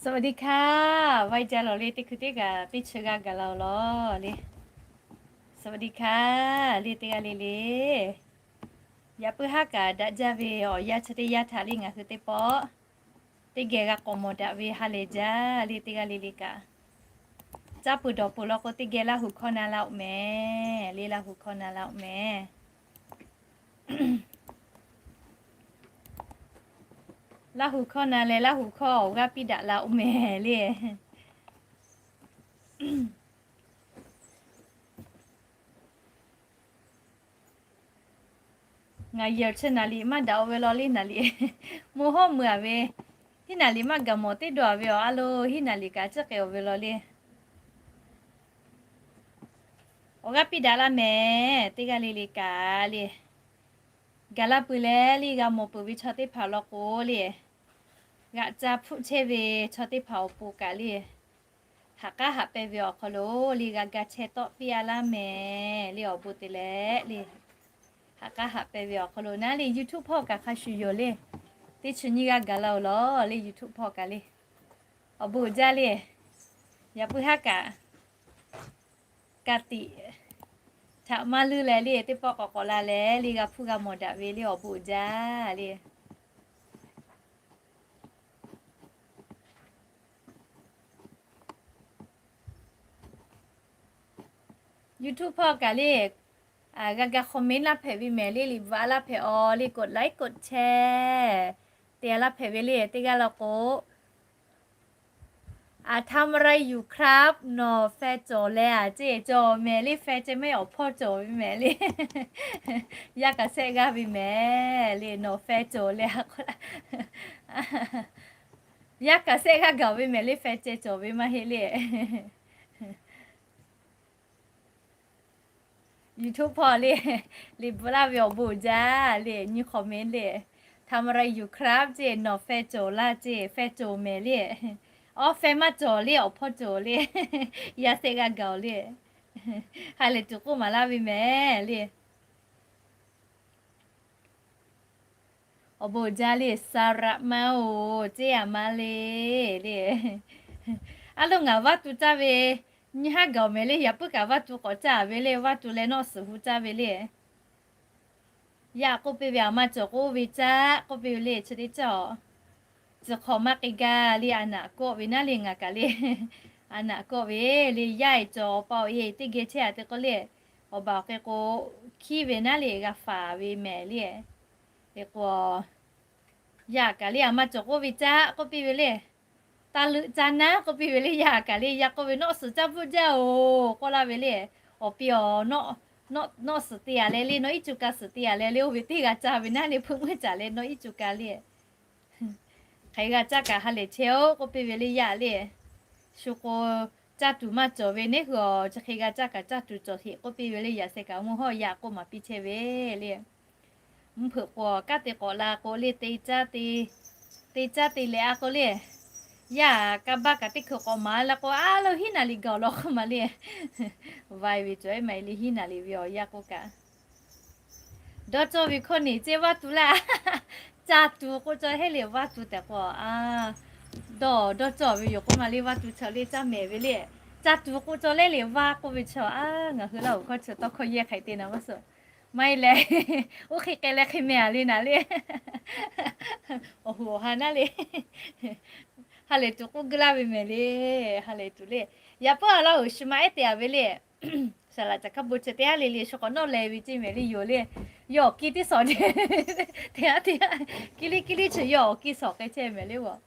สวัสดีค่ะ Vaiˇ jaˇ lawˬ le, teˇ hkui teˇ kaꞈ teˇ chi g'aˇ gaˬ la-oˬ lawˬ le. สวัสดีค่ะ le teˇ g'aˇ le le. Yaꞈ puiˉ haˉ kaꞈ daꞈ jaˇ ve awˬ yanˇ chi teˇ yanˇ htaꞈ le ngaˬ hui teˇ pawˆ teˇ geh g'a k'awꞈ mawˬ daꞈ ve ha lehˬ jaˇ le teˇ g'aˇ le le kaꞈ. Caˇ peuˬ dawˬ peuˬ law k'o teˇ geh Laˇ huˍ hkawˇ na laˇ-oˆ mehˍ le, Laˇ huˍ hkawˇ na laˇ-oˆ mehˍ. Laˇ huˍ hkawˇ na leh Laˇ huˍ hkawˇ awˬ g'aˇ piˇ daꞈ la-oˆ mehˍ le. Ngaˬ yehˬ chi naˍ liꞈ maˇ daꞈ-o ve law le, naˍ liꞈ mvuhˇ hawˉ mui-a ve, hiˉ naˍ liꞈ maˇ gaˬ mawˬ teˇ dawˬ-a ve awˬ a lo hiˉ naˍ liꞈ kaꞈ ciˉ k'ai-oˬ ve law le. Awˬ g'aˇ piˇ daꞈ laˇ mehˍ teˇ g'aˇ le le kaꞈ le. Gaˬ la peuˬ leh le g'a mawˬ peuˬ ve chaw teˇ hpaˍ law k'o le, g'aꞈ ca hpfuhˆ chehˇ ve chaw teˇ hpaˍ awˬ pon kaꞈ le, haꞈ k'aˉ haꞈ pehnˇ ve awˬ hk'aw lo le g'a ga chehˇ tawˆ piˇ-a laˇ mehˍ le awˬ bon te leh le. Haꞈ k'aˉ haꞈ pehnˇ ve awˬ hk'aw lo naˉ le YouTube hpawˇ kaꞈ hk'a shuˍ yoˬ le. Teˇ chi nyiˇ g'aˇ gaˬ la-oˬ lawˬ le YouTube hpawˇ kaꞈ le. Awˬ bon uiˍ jaˇ le. Yaꞈ puiˉ haˉ kaꞈ ka tiꞈ htaꞈ maˇ leuˉ leh le teˇ pawˆ k'awꞈ k'awꞈ la leh le g'a hpuˇ g'a mawˬ daꞈ ve le awˬ bon uiˍ jaˇ le. YouTube hpawˇ kaꞈ le, g'a ga comment laˇ hpehꞈ ve mehˍ le, liꞈ bvuhꞈ laˇ hpehꞈ-aw le, กดไลค์ กดแชร์ te-a laˇ hpehꞈ ve le teˇ g'aˇ law k'o. ทำอะไรอยู่ครับ nawˬ feh cawˬ leh-a ceˇ, cawˬ mehˍ le, feh ceh maˇ heˆ awˬ hpawˇ cawˬ ve mehˍ le. Yaˇ kaꞈ sehˆ g'aˇ ve mehˍ le, nawˬ feh cawˬ leh-a k'o, yaˇ kaꞈ sehˆ g'aˇ gaˬ ve mehˍ le, feh ceh cawˬ ve maˇ heˆ le. YouTube hpawˇ le, liꞈ bvuhꞈ laˇ ve awˬ bon uiˍ jaˇ le, nyi comment le. ทำอะไรอยู่ครับ ceˇ, nawˬ feh cawˬ laˇ ceˇ, feh cawˬ mehˍ le. Awˉ, feh maˇ cawˬ le, awˬ hpawˇ cawˬ le. Yaˇ sehˆ g'aˇ gaˬ-oˬ le. Ha lehˬ tuˬ k'oˆ maˍ laˇ ve mehˍ le. Awˬ bon uiˍ jaˇ le, สระมา oˬ ceˇ, aˬ ma le le. A lo ngaˬ vaˇ tu caˇ ve, nyi haˉ gaˬ-oˬ mehˍ le, yaꞈ puiˉ kaꞈ vaˇ tu k'awꞈ caˇ ve le, vaˇ tu leh nawˆ suhˍ hu caˇ ve le. Yaˇ k'oˆ piˇ ve, aˬ ma cawˬ k'oˆ ve caˇ k'oˆ piˇ ve le, chi teˇ caˇ-oˬ. Tcuh hk'awꞈ maˇ k'ai gaˇ le, a naꞈ kawˆ ve naˉ le ngaˬ kaꞈ le. A naꞈ kawˆ ve le, yaˇ-e cawˬ pa-oˬ e teˇ geh chehˇ-a te k'oˆ le. Awˬ baˬ awˬ hk'e k'o, hkiˉ ve naˉ le g'a faˍ ve mehˍ le. Hk'e k'o, yaˇ kaꞈ le, aˬ ma cawˬ k'oˆ ve caˇ k'oˆ piˇ ve le. Taˇ leuˆ caˇ naˉ k'oˆ piˇ ve le, yaˇ kaꞈ le, yaˇ k'oˆ ve, nawˆ suhˍ caˇ bvuhˆ jaˇ-oˬ k'oˆ laˇ ve le. Awˬ pi-awˬ, nawˆ suhˍ te-a leh le, nawˬ iˉ cuˇ ka suhˍ te-a leh le, oˇ ve teˇ g'a caˇ ve naˉ le, hpeuꞈ meuˇ caˍ leh nawˬ iˉ cuˇ ka le. Hk'e g'a caˇ kaꞈ ha lehˬ chehˇ-oˆ k'oˆ piˇ ve le yaˇ le. Shu k'o, caˇ tuˬ maˇ cawˬ ve neˉ hui-awˬ, chi hk'e g'a caˇ kaꞈ caˇ tuˬ cawˬ heꞈ k'oˆ piˇ ve le, yaꞈ seh kaꞈ mvuhˇ hawˉ yaˇ k'oˆ maˍ piˇ chehˇ ve le. Mvuhˇ hpeuꞈ k'o, kanˉ te k'awꞈ la k'o le, te caˇ te leh-a k'o le, yaˇ kaˇ baˇ kaꞈ teˇ hkui k'awꞈ maˍ la k'o, a lo hiˉ naˍ liꞈ gaˬ-oˬ law k'oˆ ma le. Vaˇ-e ve cawˬ-e maˇ heˆ le, hiˉ naˍ liꞈ ve awˬ yanˇ k'oˆ kaꞈ, dawˇ cawˇ ve hkawˇ neˬ ceˇ vaˇ tu laˇ. Caˇ tuˬ k'oˆ cawˇ heˆ le, vaˇ tu tehꞈ k'o, a, dawˇ dawˇ cawˇ ve yoˬ k'oˆ ma le, vaˇ tu chaw le caˇ mehˍ ve le. Caˇ tuˬ k'oˆ cawˇ leh le, vaˇ k'oˆ ve chaw, a, ngaˬ hui Laˇ huˍ hkawˇ chi tawˇ hkawˇ yehˇ hk'e te naˍ maˇ suh. Maˇ heˆ leh, oˇ hk'e k'ai leh hk'e meh-a le naˍ le. Awˬ hoꞈ awˬ ha naˉ le. Ha lehˬ tuˬ k'oˆ guˇ laˇ ve mehˍ le. Ha lehˬ tuˬ le. Yaꞈ puiˉ a Laˇ huˍ shu ma ehˉ te-a ve le. Saˍ laꞈ caꞈ hkaˇ bon chi teˇ haˉ le le, shu k'awꞈ nawˉ leh ve ceˇ mehˍ le yoˬ le. Yawˇ awˬ kiˇ teˇ sawˍ le. Teˇ haˉ teˇ haˉ, kiˇ liˇ kiˇ liˇ chi yawˇ awˬ kiˇ sawˍ k'ai chehˇ mehˍ le g'aw.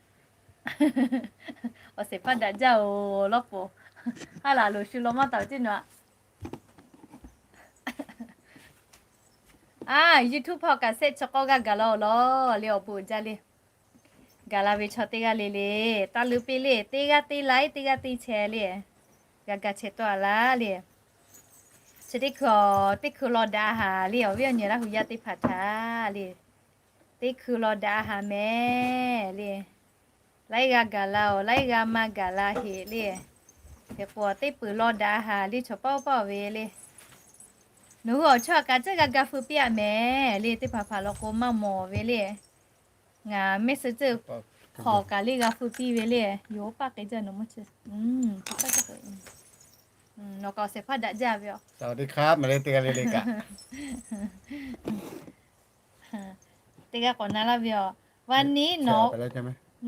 Awˬ shehˍ hpaˇ daꞈ jaˇ-oˬ lawˉ pon. Ha laˬ loˍ shu law maˇ taˍ ceˇ naˍ. A, YouTube hpawˇ kaꞈ sehˆ chi k'awˇ g'aˇ gaˬ la-oˬ lawˬ le, awˬ bon uiˍ jaˇ le. Gaˬ la ve chaw teˇ g'aˇ le le, taˇ leuˆ piˇ le, teˇ g'aˇ teˇ like, teˇ g'aˇ teˇ share le. G'a ga chehˇ tawˆ-a laˇ le. Chi teˇ hkui, teˇ hkui law daꞈ haˍ le, awˬ viˉ awˬ nyi Laˇ huˍ yaˇ teˇ hpaˍ htaꞈ le. Teˇ hkui law daꞈ haˍ mehˍ le. Laiˉ g'aˇ gaˬ la-oˬ, laiˉ g'aˇ maˇ gaˬ la heꞈ le. Hk'e k'o teˇ peuˬ law daꞈ haˍ le, chaw paˆ paˆ ve le. Nawˬ hui awˬ chawˇ kaꞈ ceˇ g'a ga feu piˇ-a mehˍ le, teˇ hpaˍ hpaˍ law k'o maˇ mawˬ ve le. Ngaˬ mehˆ suh ceuˇ Hk'awꞈ kaꞈ le g'a hpu piˇ ve le, yoˬ paˆ k'ai jaˇ nawˬ mawˇ chi. Nawˬ kaꞈ awˬ shehˍ hpaˇ daꞈ jaˇ ve a. Teˇ g'aˇ k'awꞈ na laˇ ve a. วันนี้ nawˬ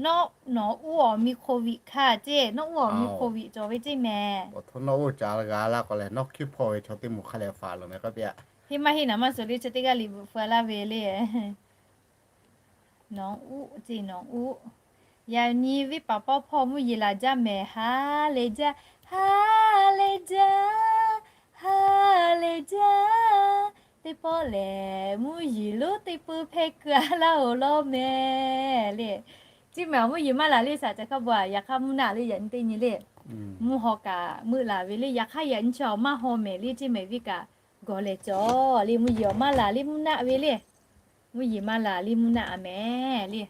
น้อง น้องอู้อ๋อมีโควิด ค่ะ ceˇ, น้องอู้อ๋อมีโควิด cawˬ ve ceˇ mehˍ. Awˬ htoꞈ nawˉ oˇ ca g'a laˇ k'o lehˬ, nawˉ hkiˉ hpawˇ ve chaw teˇ moˍ hk'a lehˬ faˍ loˬ meh k'oˆ piˇ a. Heˆ maˇ heˆ naˍ maˇ suh le, chi teˇ g'aˇ liꞈ bvuhꞈ hpu laˇ ve le. Nawˉ uˆ ceˇ, nawˉ uˆ. Yaꞈ nyi venˇ paˍ pawˇ hpawˇ mvuhˇ yeˬ laˬ jaˇ mehˍ, ha lehˬ jaˇ, ha lehˬ jaˇ, ha lehˬ jaˇ. Teˇ pawˆ lehˬ mvuhˇ yeˬ lonˉ teˇ peuˇ hpehˇ keu a laˇ oˬ lawˇ mehˍ le. Ceˇ mehˍ, awˬ mvuhˇ yeˬ maˇ laˬ le shaˍ ca hk'a bvuhꞈ yaꞈ hk'aˇ mvuhˇ naˆ le yaꞈ nyi teˇ nyi le. Mvuhˇ haw kaꞈ meuˆ laˬ ve le, yaꞈ hk'aˇ yaꞈ nyi chi awˬ maˇ haw mehˍ le, ceˇ mehˍ venˇ kaꞈ gawˬ lehˬ cawˬ le, mvuhˇ yeˬ awˬ maˇ laˬ le mvuhˇ naˆ ve le. Mvuhˇ yeˬ maˇ laˬ le mvuhˇ naˆ a mehˍ le.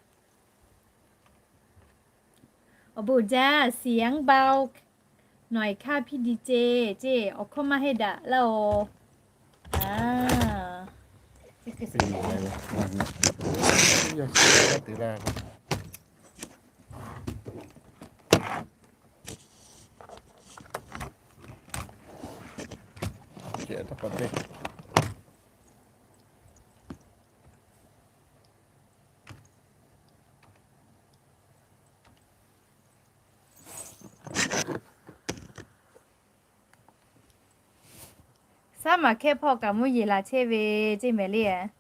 Awˬ bon uiˍ jaˇ, เสียงเบาหน่อยค่ะพี่ดีเจ ceˇ, awˬ hkawˇ maˇ heˆ daꞈ laˇ oˬ. Saˉ maˍ hkehˇ hpawˇ kaꞈ mvuhˇ yeˬ laˬ chehˇ ve ceˇ mehˍ le.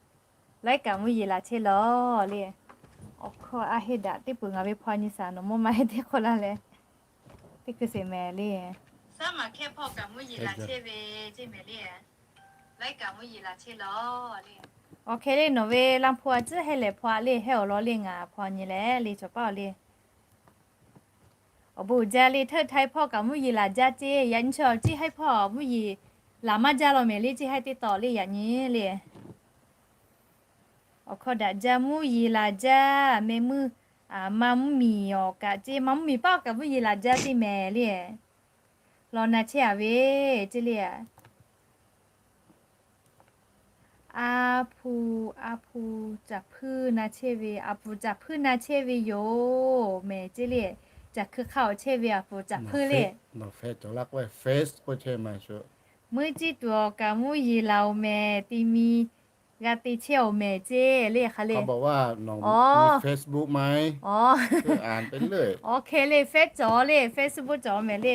Laiˉ kaꞈ mvuhˇ yeˬ laˬ chehˇ lawˬ le. Awˬ hkawˇ a heˆ daꞈ, teˇ peuˬ ngaˬ ve hpaw nyi shaˍ nawˬ mawˇ maˇ heˆ teˇ hk'awꞈ laˇ leh, teˇ hkui sheˍ mehˍ le. Saˉ maˍ hkehˇ hpawˇ kaꞈ mvuhˇ yeˬ laˬ chehˇ ve ceˇ mehˍ le. Laiˉ kaꞈ mvuhˇ yeˬ laˬ chehˇ lawˬ le. Awˬ hk'e le, nawˬ ve laˇ hpu a tcuhˉ hehˉ lehˬ hpaw a le, hehˉ awˬ lawn le ngaˬ hpaw nyi leh le cawˬ paˇ awˬ le. Awˬ bon uiˍ jaˇ le, hteuˆ htaiˍ hpawˇ kaꞈ mvuhˇ yeˬ laˬ jaˇ ceˇ, yaꞈ nyi chi awˬ ceˇ haiˉ hpawˇ mvuhˇ yeˬ laˬ maˇ jaˇ law mehˍ le, ceˇ haiˉ teˇ taw le yaꞈ nyi le. Awˬ hkawˇ daꞈ jaˇ, mvuhˇ yeˬ laˬ jaˇ meh meuˇ, a, maˇ mvuhˇ miˬ awˬ kaꞈ ceˇ, maˇ mvuhˇ miˬ paˆ awˬ kaꞈ mvuhˇ yeˬ laˬ jaˇ ceˇ mehˍ le. Lawˬ na chehˇ a ve ceˇ le. A hpu, a hpu caˬ hpuiˇ na chehˇ ve, a hpu caˬ hpuiˇ na chehˇ ve yoˬ mehˍ ceˇ le. Caˬ hkui hk'aˇ awˬ chehˇ ve a hpu caˬ hpuiˇ le. Meuˇ ciˇ tuˬ awˬ kaꞈ mvuhˇ yeˬ laˬ oˬ mehˍ, ti mi g'a te chehˇ oˬ mehˍ ceˇ le hk'a le. Awˬ, awˬ hk'e le, fehˉ cawˬ le, Facebook cawˬ mehˍ le.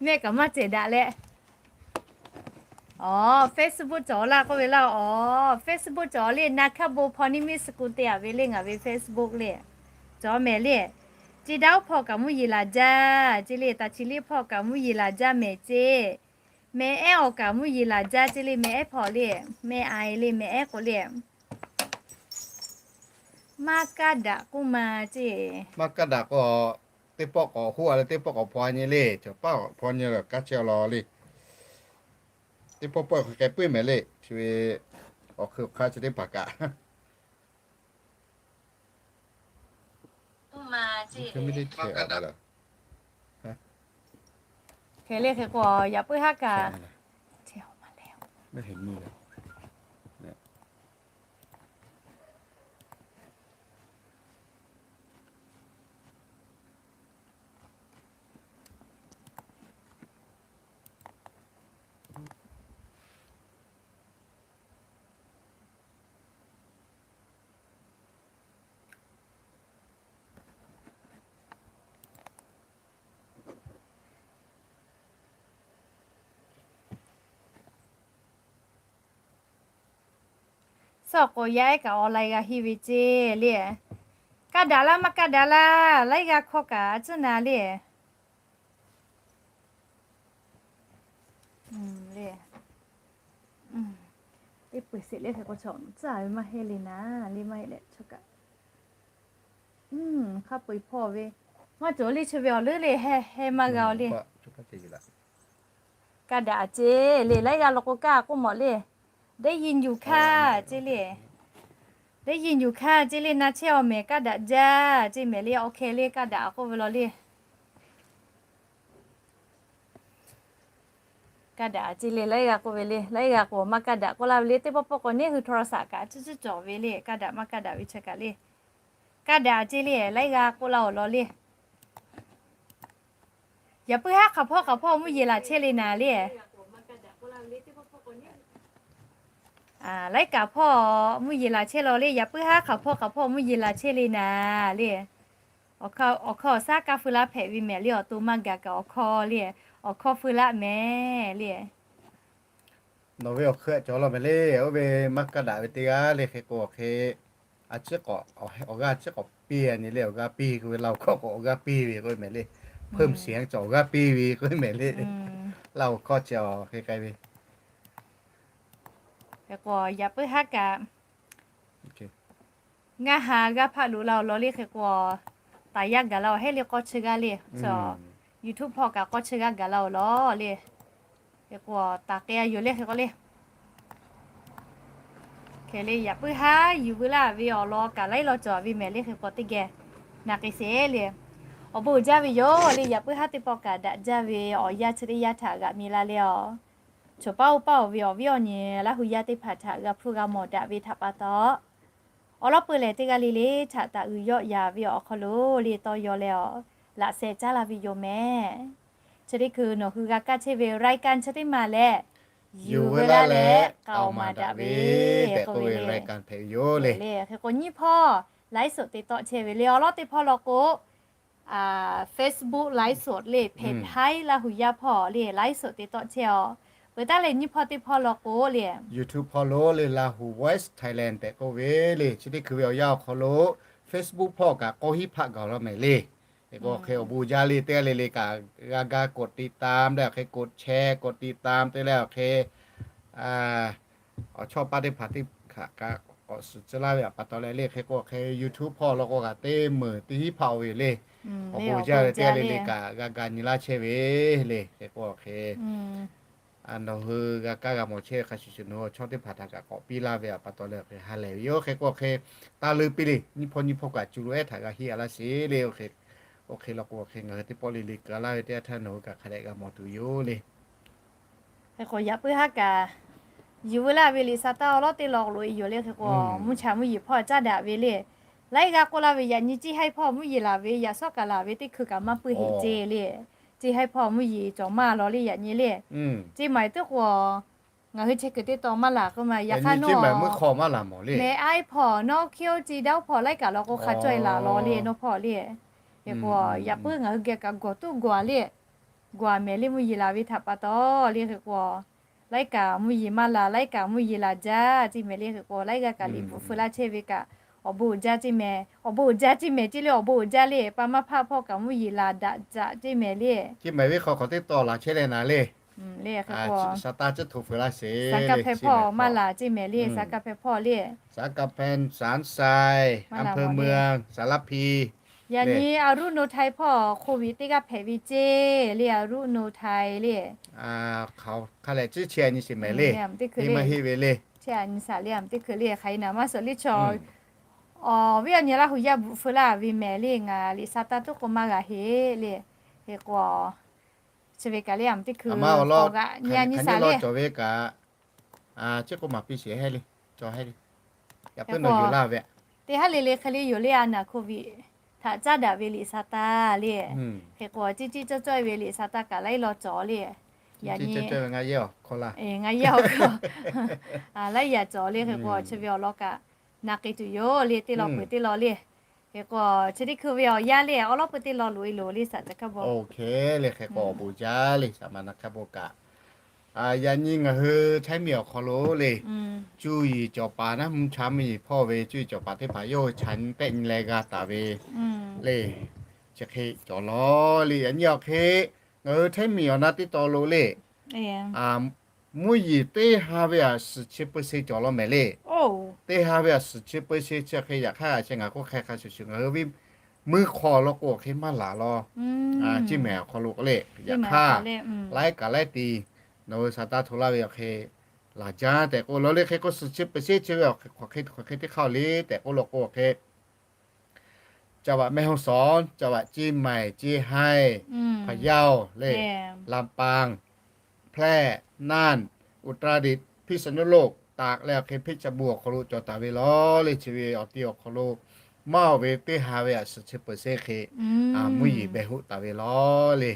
Mehˆ kaꞈ maˇ cehˬ daꞈ leh. Awˬ, Facebook cawˬ laˇ k'oˆ ve laˇ. Awˬ, Facebook cawˬ le, na hkaˇ bon hpaw niˇ miˇ suh ku te a ve le ngaˬ ve Facebook le. Cawˬ mehˍ le. Ceˇ daˇ oˉ hpawˇ kaꞈ mvuhˇ yeˬ laˬ jaˇ ceˇ le, taˍ chi liˇ hpawˇ kaꞈ mvuhˇ yeˬ laˬ jaˇ mehˍ ceˇ. Meh ehˉ awˬ kaꞈ mvuhˇ yeˬ laˬ jaˇ ceˇ le, meh ehˉ hpawˇ le. Meh a le, meh ehˉ k'o le. Maˇ kaˇ daꞈ k'oˆ ma ceˇ. Maˇ kaˇ daꞈ k'o, teˇ pawˆ k'awꞈ hoˆ a leh teˇ pawˆ k'awꞈ hpaw nyi le. Cawˬ paˇ k'awꞈ hpaw nyi leh kaˇ chehˇ a law le. Teˇ pawˆ pawˆ hk'e k'ai puiˉ mehˍ le. Chi ve awˬ hk'e awˬ hk'aˇ chi teˇ hpaˍ kaꞈ hk'e le hk'e k'o yaꞈ puiˉ haˉ kaꞈ. Suh k'o yaˇ ehˉ kaꞈ awˬ lai g'a henˇ ve ceˇ le. Kaˇ daꞈ laˇ maˇ kaˇ daꞈ laˇ, laiˉ g'aˇ hkawˇ kaꞈ a tcuhˉ na le. Le, teˇ peu eˬ sheˍ le hk'e k'o chaw tcuhˉ a ve maˇ heˆ le naˍ le maˇ heˆ leh chaw kaꞈ hk'a peu eˬ hpawˇ ve maˇ cawˬ le, chi ve awˬ leuˉ le heh heh maˇ g'a oˬ le. Kaˇ daꞈ ceˇ le, laiˉ g'aˇ law k'o kaˇ k'oˆ mawˬ le. ได้ยินอยู่ค่ะ ceˇ le. ได้ยินอยู่ค่ะ ceˇ le, na chehˇ awˬ mehˍ kaˇ daꞈ jaˇ ceˇ mehˍ le, awˬ hk'e le kaˇ daꞈ k'oˆ ve law le. Kaˇ daꞈ ceˇ le, laiˉ g'aˇ k'oˆ ve le, laiˉ g'aˇ k'o maˇ kaˇ daꞈ k'oˆ laˇ ve le, teˇ pawˆ pawˆ k'o neˇ hui โทรศัพท์ kaꞈ tcuhˉ tcuhˉ cawˬ ve le, kaˇ daꞈ maˇ kaˇ daꞈ ve chi kaꞈ le. Kaˇ daꞈ ce le, laiˉ g'aˇ k'oˆ laˇ-oˬ law le. Yaꞈ puiˉ haˉ hk'aˬ hpawˇ hk'aˬ hpawˇ mvuhˇ yeˬ laˬ chehˇ le naˍ le. Laiˉ kaꞈ hpawˇ mvuhˇ yeˬ laˬ chehˇ law le, yaꞈ puiˉ haˉ hk'aˬ hpawˇ hk'aˬ hpawˇ mvuhˇ yeˬ laˬ chehˇ le naˍ le. Awˬ hkawˇ awˬ shaˉ kaˇ feu laˇ hpehꞈ ve mehˍ le, awˬ to maˇ gaˬ kaꞈ awˬ hkawˇ le, awˬ hkawˇ feu laˇ mehˍ le. Nawˬ ve awˬ hk'eun cawˬ law mehˍ le, oˇ ve maˇ kaˇ daꞈ ve teˇ g'aˇ le hk'e k'o awˬ hk'e, a ciˉ k'awꞈ, awˬ g'aˇ a ciˉ k'awꞈ piˇ a nyi le, awˬ g'aˇ piˇ k'oˆ ve, Laˇ huˍ hkawˇ k'o awˬ g'aˇ piˇ ve k'oˆ ve mehˍ le. Hpeuˇ mvuhˇ shiˍ haˉ cawˬ awˬ g'aˇ piˇ ve k'oˆ ve mehˍ le. Laˇ huˍ hkawˇ chi awˬ hk'e k'ai ve Hk'e k'o yaꞈ puiˉ haˉ kaꞈ ngaˇ ha g'aˇ hpaˆ loꞈ la-oˬ law le hk'e k'o, taˍ yaˇ gaˬ la-oˬ heˉ le k'awˇ chi g'aˇ le. YouTube hpawˇ kaꞈ k'awˇ chi g'aˇ gaˬ la-oˬ law le. Hk'e k'o taˍ k'ai-a yoˬ le hk'e k'o le. Hk'e le yaꞈ puiˉ haˉ yuˬ veu laˇ ve awˬ lawn kaꞈ laiˉ law cawˬ ve mehˍ le hk'e k'o teˇ geh na k'ai sheˍ le. Awˬ bon uiˍ jaˇ ve yoˬ le, yaꞈ puiˉ haˉ teˇ pawˆ kaꞈ daꞈ jaˇ ve awˬ yanˇ chi teˇ yanˇ htaꞈ g'aꞈ mi la le-a. Choˬ paˇ oˇ paˇ-oˬ ve awˬ viˉ awˬ nyi Laˇ huˍ yaˇ teˇ hpaˍ htaꞈ g'a hpuˇ g'a mawˬ daꞈ ve htaꞈ pa taw, awˬ lawn peu lehˬ teˇ g'aˇ le le htaꞈ taˍ uiˍ yawˆ yaˍ ve awˬ hk'aw lo le tawˇ yaw leh awˬ laꞈ sheh caˉ la ve yoˬ mehˍ. Chi teˇ hkui nawˬ hui g'a kaˇ chehˇ ve รายการ chi teˇ maˬ lehˬ, yuˬ veu laˇ leh k'aoˍ maˍ daꞈ ve tehꞈ k'oˆ ve รายการ hpehꞈ ve yoˬ le. Hk'e k'o nyiˇ hpawˇ ไลฟ์สด te tawˆ chehˇ ve le. Awˬ lawn teˇ hpawˇ law k'o Facebook ไลฟ์สด le, hpehꞈ haiˉ Laˇ huˍ yaˇ hpawˇ le ไลฟ์สด te tawˆ chehˇ-aw. Peuˬ taˉ leh nyiˇ hpawˇ teˇ hpawˇ law k'o le, YouTube hpawˇ lo le Lahu Voice Thailand tehꞈ k'oˆ ve le. Chi teˇ hkui ve awˬ yanˇ awˬ hk'aw lo Facebook hpawˇ kaꞈ k'awˇ hiˉ hpaˆ gaˬ law mehˍ le. Hk'e k'o hk'e awˬ bon jaˇ le teˇ g'aˇ le le kaꞈ g'a ga กดติดตาม leh awˬ hk'e กดแชร์ กดติดตาม te leh awˬ hk'e awˬ chawˇ paˇ teˇ hpaˍ teˇ hpaˍ kaꞈ k'awꞈ suhˍ tcuh laˇ ve pa taw leh le hk'e k'o hk'e YouTube hpawˇ law k'o kaꞈ teˇ meunˍ teˇ hiˉ hpaˆ-oˬ ve le. Awˬ bon jaˇ ve teˇ g'aˇ le le kaꞈ g'a ga nyi laˇ chehˇ ve le. Hk'e k'o hk'e nawˬ hui g'a kaˇ g'a mawˬ chehˇ ve hk'a shuˍ shuˍ nawˬ hui chaw teˇ hpaˍ htaꞈ kaꞈ k'awꞈ piˇ laˇ ve pa taw leh hk'e ha lehˬ ve yoˬ. Hk'e k'o hk'e taˇ leuˉ piˇ le, nyiˇ hpawˇ nyiˇ hpawˇ kaꞈ cu lo ehˉ htaꞈ g'a hiˆ a laˇ sheˍ le. Oˇ hk'e law k'o hk'e ngaˬ hui teˇ pawˆ le le keu laˇ ve teˇ yanˇ htaˇ nawˬ hui kaꞈ hk'a dehꞈ g'a mawˬ tuˬ yoˬ le. Hk'e k'o yaꞈ puiˉ haˉ kaꞈ yuˬ veu laˇ ve liꞈ sa taˇ awˬ lawˉ teˇ law loꞈ-e yoˬ le. Hk'e k'o mvuhˇ cha mvuhˇ yeˬ hpawˇ caˉ daꞈ ve le. Laiˉ g'aˇ k'oˆ laˇ ve yaꞈ nyi ciˇ haiˇ hpawˇ mvuhˇ yeˬ laˬ ve yaꞈ shawˉ kaꞈ laˬ ve teˇ hkui kaꞈ maˇ puiˇ heˆ ce le. Ciˇ haiˇ hpawˇ mvuhˇ yeˬ cawˬ maˇ law le yaꞈ nyi le. Ceˇ maiˍ teˇ k'o ngaˬ hui chehˇ kuiˬ teˇ taw maˇ laˬ k'oˆ ma yaꞈ hk'aˇ nawˇ mehˍ aiˉ hpawˇ nawˇ hkiˇ oˇ ci daˇ oˇ hpawˇ laiˉ kaꞈ law k'o hk'a cawˇ-e laˬ law le nawˇ hpawˇ le. Hk'e k'o yaꞈ puiˉ ngaˬ hui geh kaꞈ gawˬ tuˉ gawˬ le. Gawˬ mehˍ le mvuhˇ yeˬ laˬ ve htaꞈ pa taw le hk'e k'o laiˉ kaꞈ mvuhˇ yeˬ maˇ laˬ, laiˉ kaꞈ mvuhˇ yeˬ laˬ jaˇ ceˇ mehˍ le. Hk'e k'o laiˉ g'aˇ kaꞈ liꞈ bvuhꞈ feu laˇ chehˇ ve kaꞈ awˬ bon uiˍ jaˇ ceˇ mehˍ, awˬ bon uiˍ jaˇ ceˇ mehˍ ceˇ le. Awˬ bon uiˍ jaˇ le pa maˇ hpaˆ hpawˇ kaꞈ mvuhˇ yeˬ laˬ daꞈ jaꞈ ceˇ mehˍ le. Ceˇ maiˍ venˇ hk'aw hk'awꞈ teˇ taw laˬ chehˇ leh naˍ le. Sa taˇ ciˉ htoꞈ feu laˇ sheˍ le. Saˍ kaˇ hpehˇ hpawˇ maˇ laˬ ceˇ mehˍ le. Saˍ kaˇ hpehˇ hpawˇ le. Saˍ kaˇ hpehˇ สารทราย อำเภอเมือง สารพี Yaꞈ nyi อรุณอุทัย hpawˇ โควิด teˇ g'aˇ hpehꞈ ve ceˇ le อรุณอุทัย le. Hk'aˬ lehˬ ciˉ chehˇ a nyi sheˍ mehˍ le. Teˇ maˇ heˆ ve le. Chehˇ a nyi shaˍ le a teˇ hkui le hk'aˬ hk'e naˍ maˇ suhˍ le chaw awˬ viˉ awˬ nyi Laˇ huˍ yaˇ bvuhꞈ feu laˇ ve mehˍ le. Ngaˬ liꞈ sa taˇ tuˉ k'o maˇ g'a heˆ le. Hk'e k'o chi ve kaꞈ le a teˇ hkui awˬ g'aꞈ nyi a nyi shaˍ le. Cawˬ ve kaꞈ ciˉ k'oˆ maˍ piˇ sheˍ heˆ le. Cawˬ heˆ le. Yaꞈ puiˉ nawˬ yuˬ laˇ ve teˇ haˉ le le hk'e le yoˬ le a naˍ โควิด htaꞈ caˉ daꞈ ve liꞈ sa taˇ le. Hk'e k'o ciˉ ciˉ cawˇ cawˇ ve liꞈ sa taˇ kaꞈ laiˉ law cawˬ le. Yaꞈ nyi ngaˇ yaˇ awˬ hk'aw laiˉ yaꞈ cawˬ le. Hk'e k'o chi ve awˬ lawn kaꞈ na k'ai tuˬ yoˬ le teˇ law peuˬ teˇ law le. Hk'e k'o chi teˇ hkui ve awˬ yanˇ le awˬ lawn peuˬ teˇ law loꞈ-e loˬ le saˍ ca hkaˇ bon. Oˇ hk'e le hk'e k'o awˬ bon jaˇ le saˍ ma na hkaˇ bon kaꞈ yaꞈ nyi ngaˬ hui Htaiˇ miˬ awˬ hk'aw lo le cuˇ yiˍ cawˬ paˍ naˉ mvuhˇ cha mvuhˇ yeˬ hpawˇ ve cuˇ yiˍ cawˬ paˍ teˇ hpaˍ yawˇ hui chaꞈ nyi tehˆ nyi leh g'a taˍ ve le. Chi hk'e cawˬ law le yaꞈ nyi awˬ hk'e ngaˬ hui Htaiˇ miˬ awˬ na teˇ taw lo le mvuhˇ yeˬ teˇ ha ve aꞈ suhˍ chi peu se cawˬ law mehˍ le. Teˇ ha ve aꞈ suhˍ chi peu se chi hk'e yaꞈ hk'aˇ a chi ngaˬ k'oˆ hk'e hk'a shuˍ shuˍ ngaˬ hui ve mui hk'aw law k'o awˬ hk'e maˇ laˬ law. Ceˇ mehˍ awˬ hk'aw lo k'o le yaꞈ hk'aˇ laiˉ kaꞈ laiˉ ti nawˬ hui saˍ taˇ hto laˇ ve awˬ hk'e laˬ jaˇ tehꞈ k'oˆ law le. Hk'e k'o suhˍ chi peu se chi ve awˬ hk'e hk'aˬ hk'e teˇ hk'aˇ le tehꞈ k'oˆ law k'o awˬ hk'e จังหวัดแม่ฮ่องสอน จังหวัดเชียงใหม่ เชียงราย พะเยา le ลำปาง แพร่ น่าน อุตรดิตถ์ พิษณุโลก ตาก leh awˬ hk'e เพชรบูรณ์ awˬ hk'aw lo cawˬ taˍ ve law le. Chi ve awˬ ti awˬ hk'aw lo maˇ oˬ ve teˇ ha ve aꞈ suhˍ chi peuˬ seˆ hk'e mvuhˇ yeˬ beh hoˆ taˍ ve lawˬ le.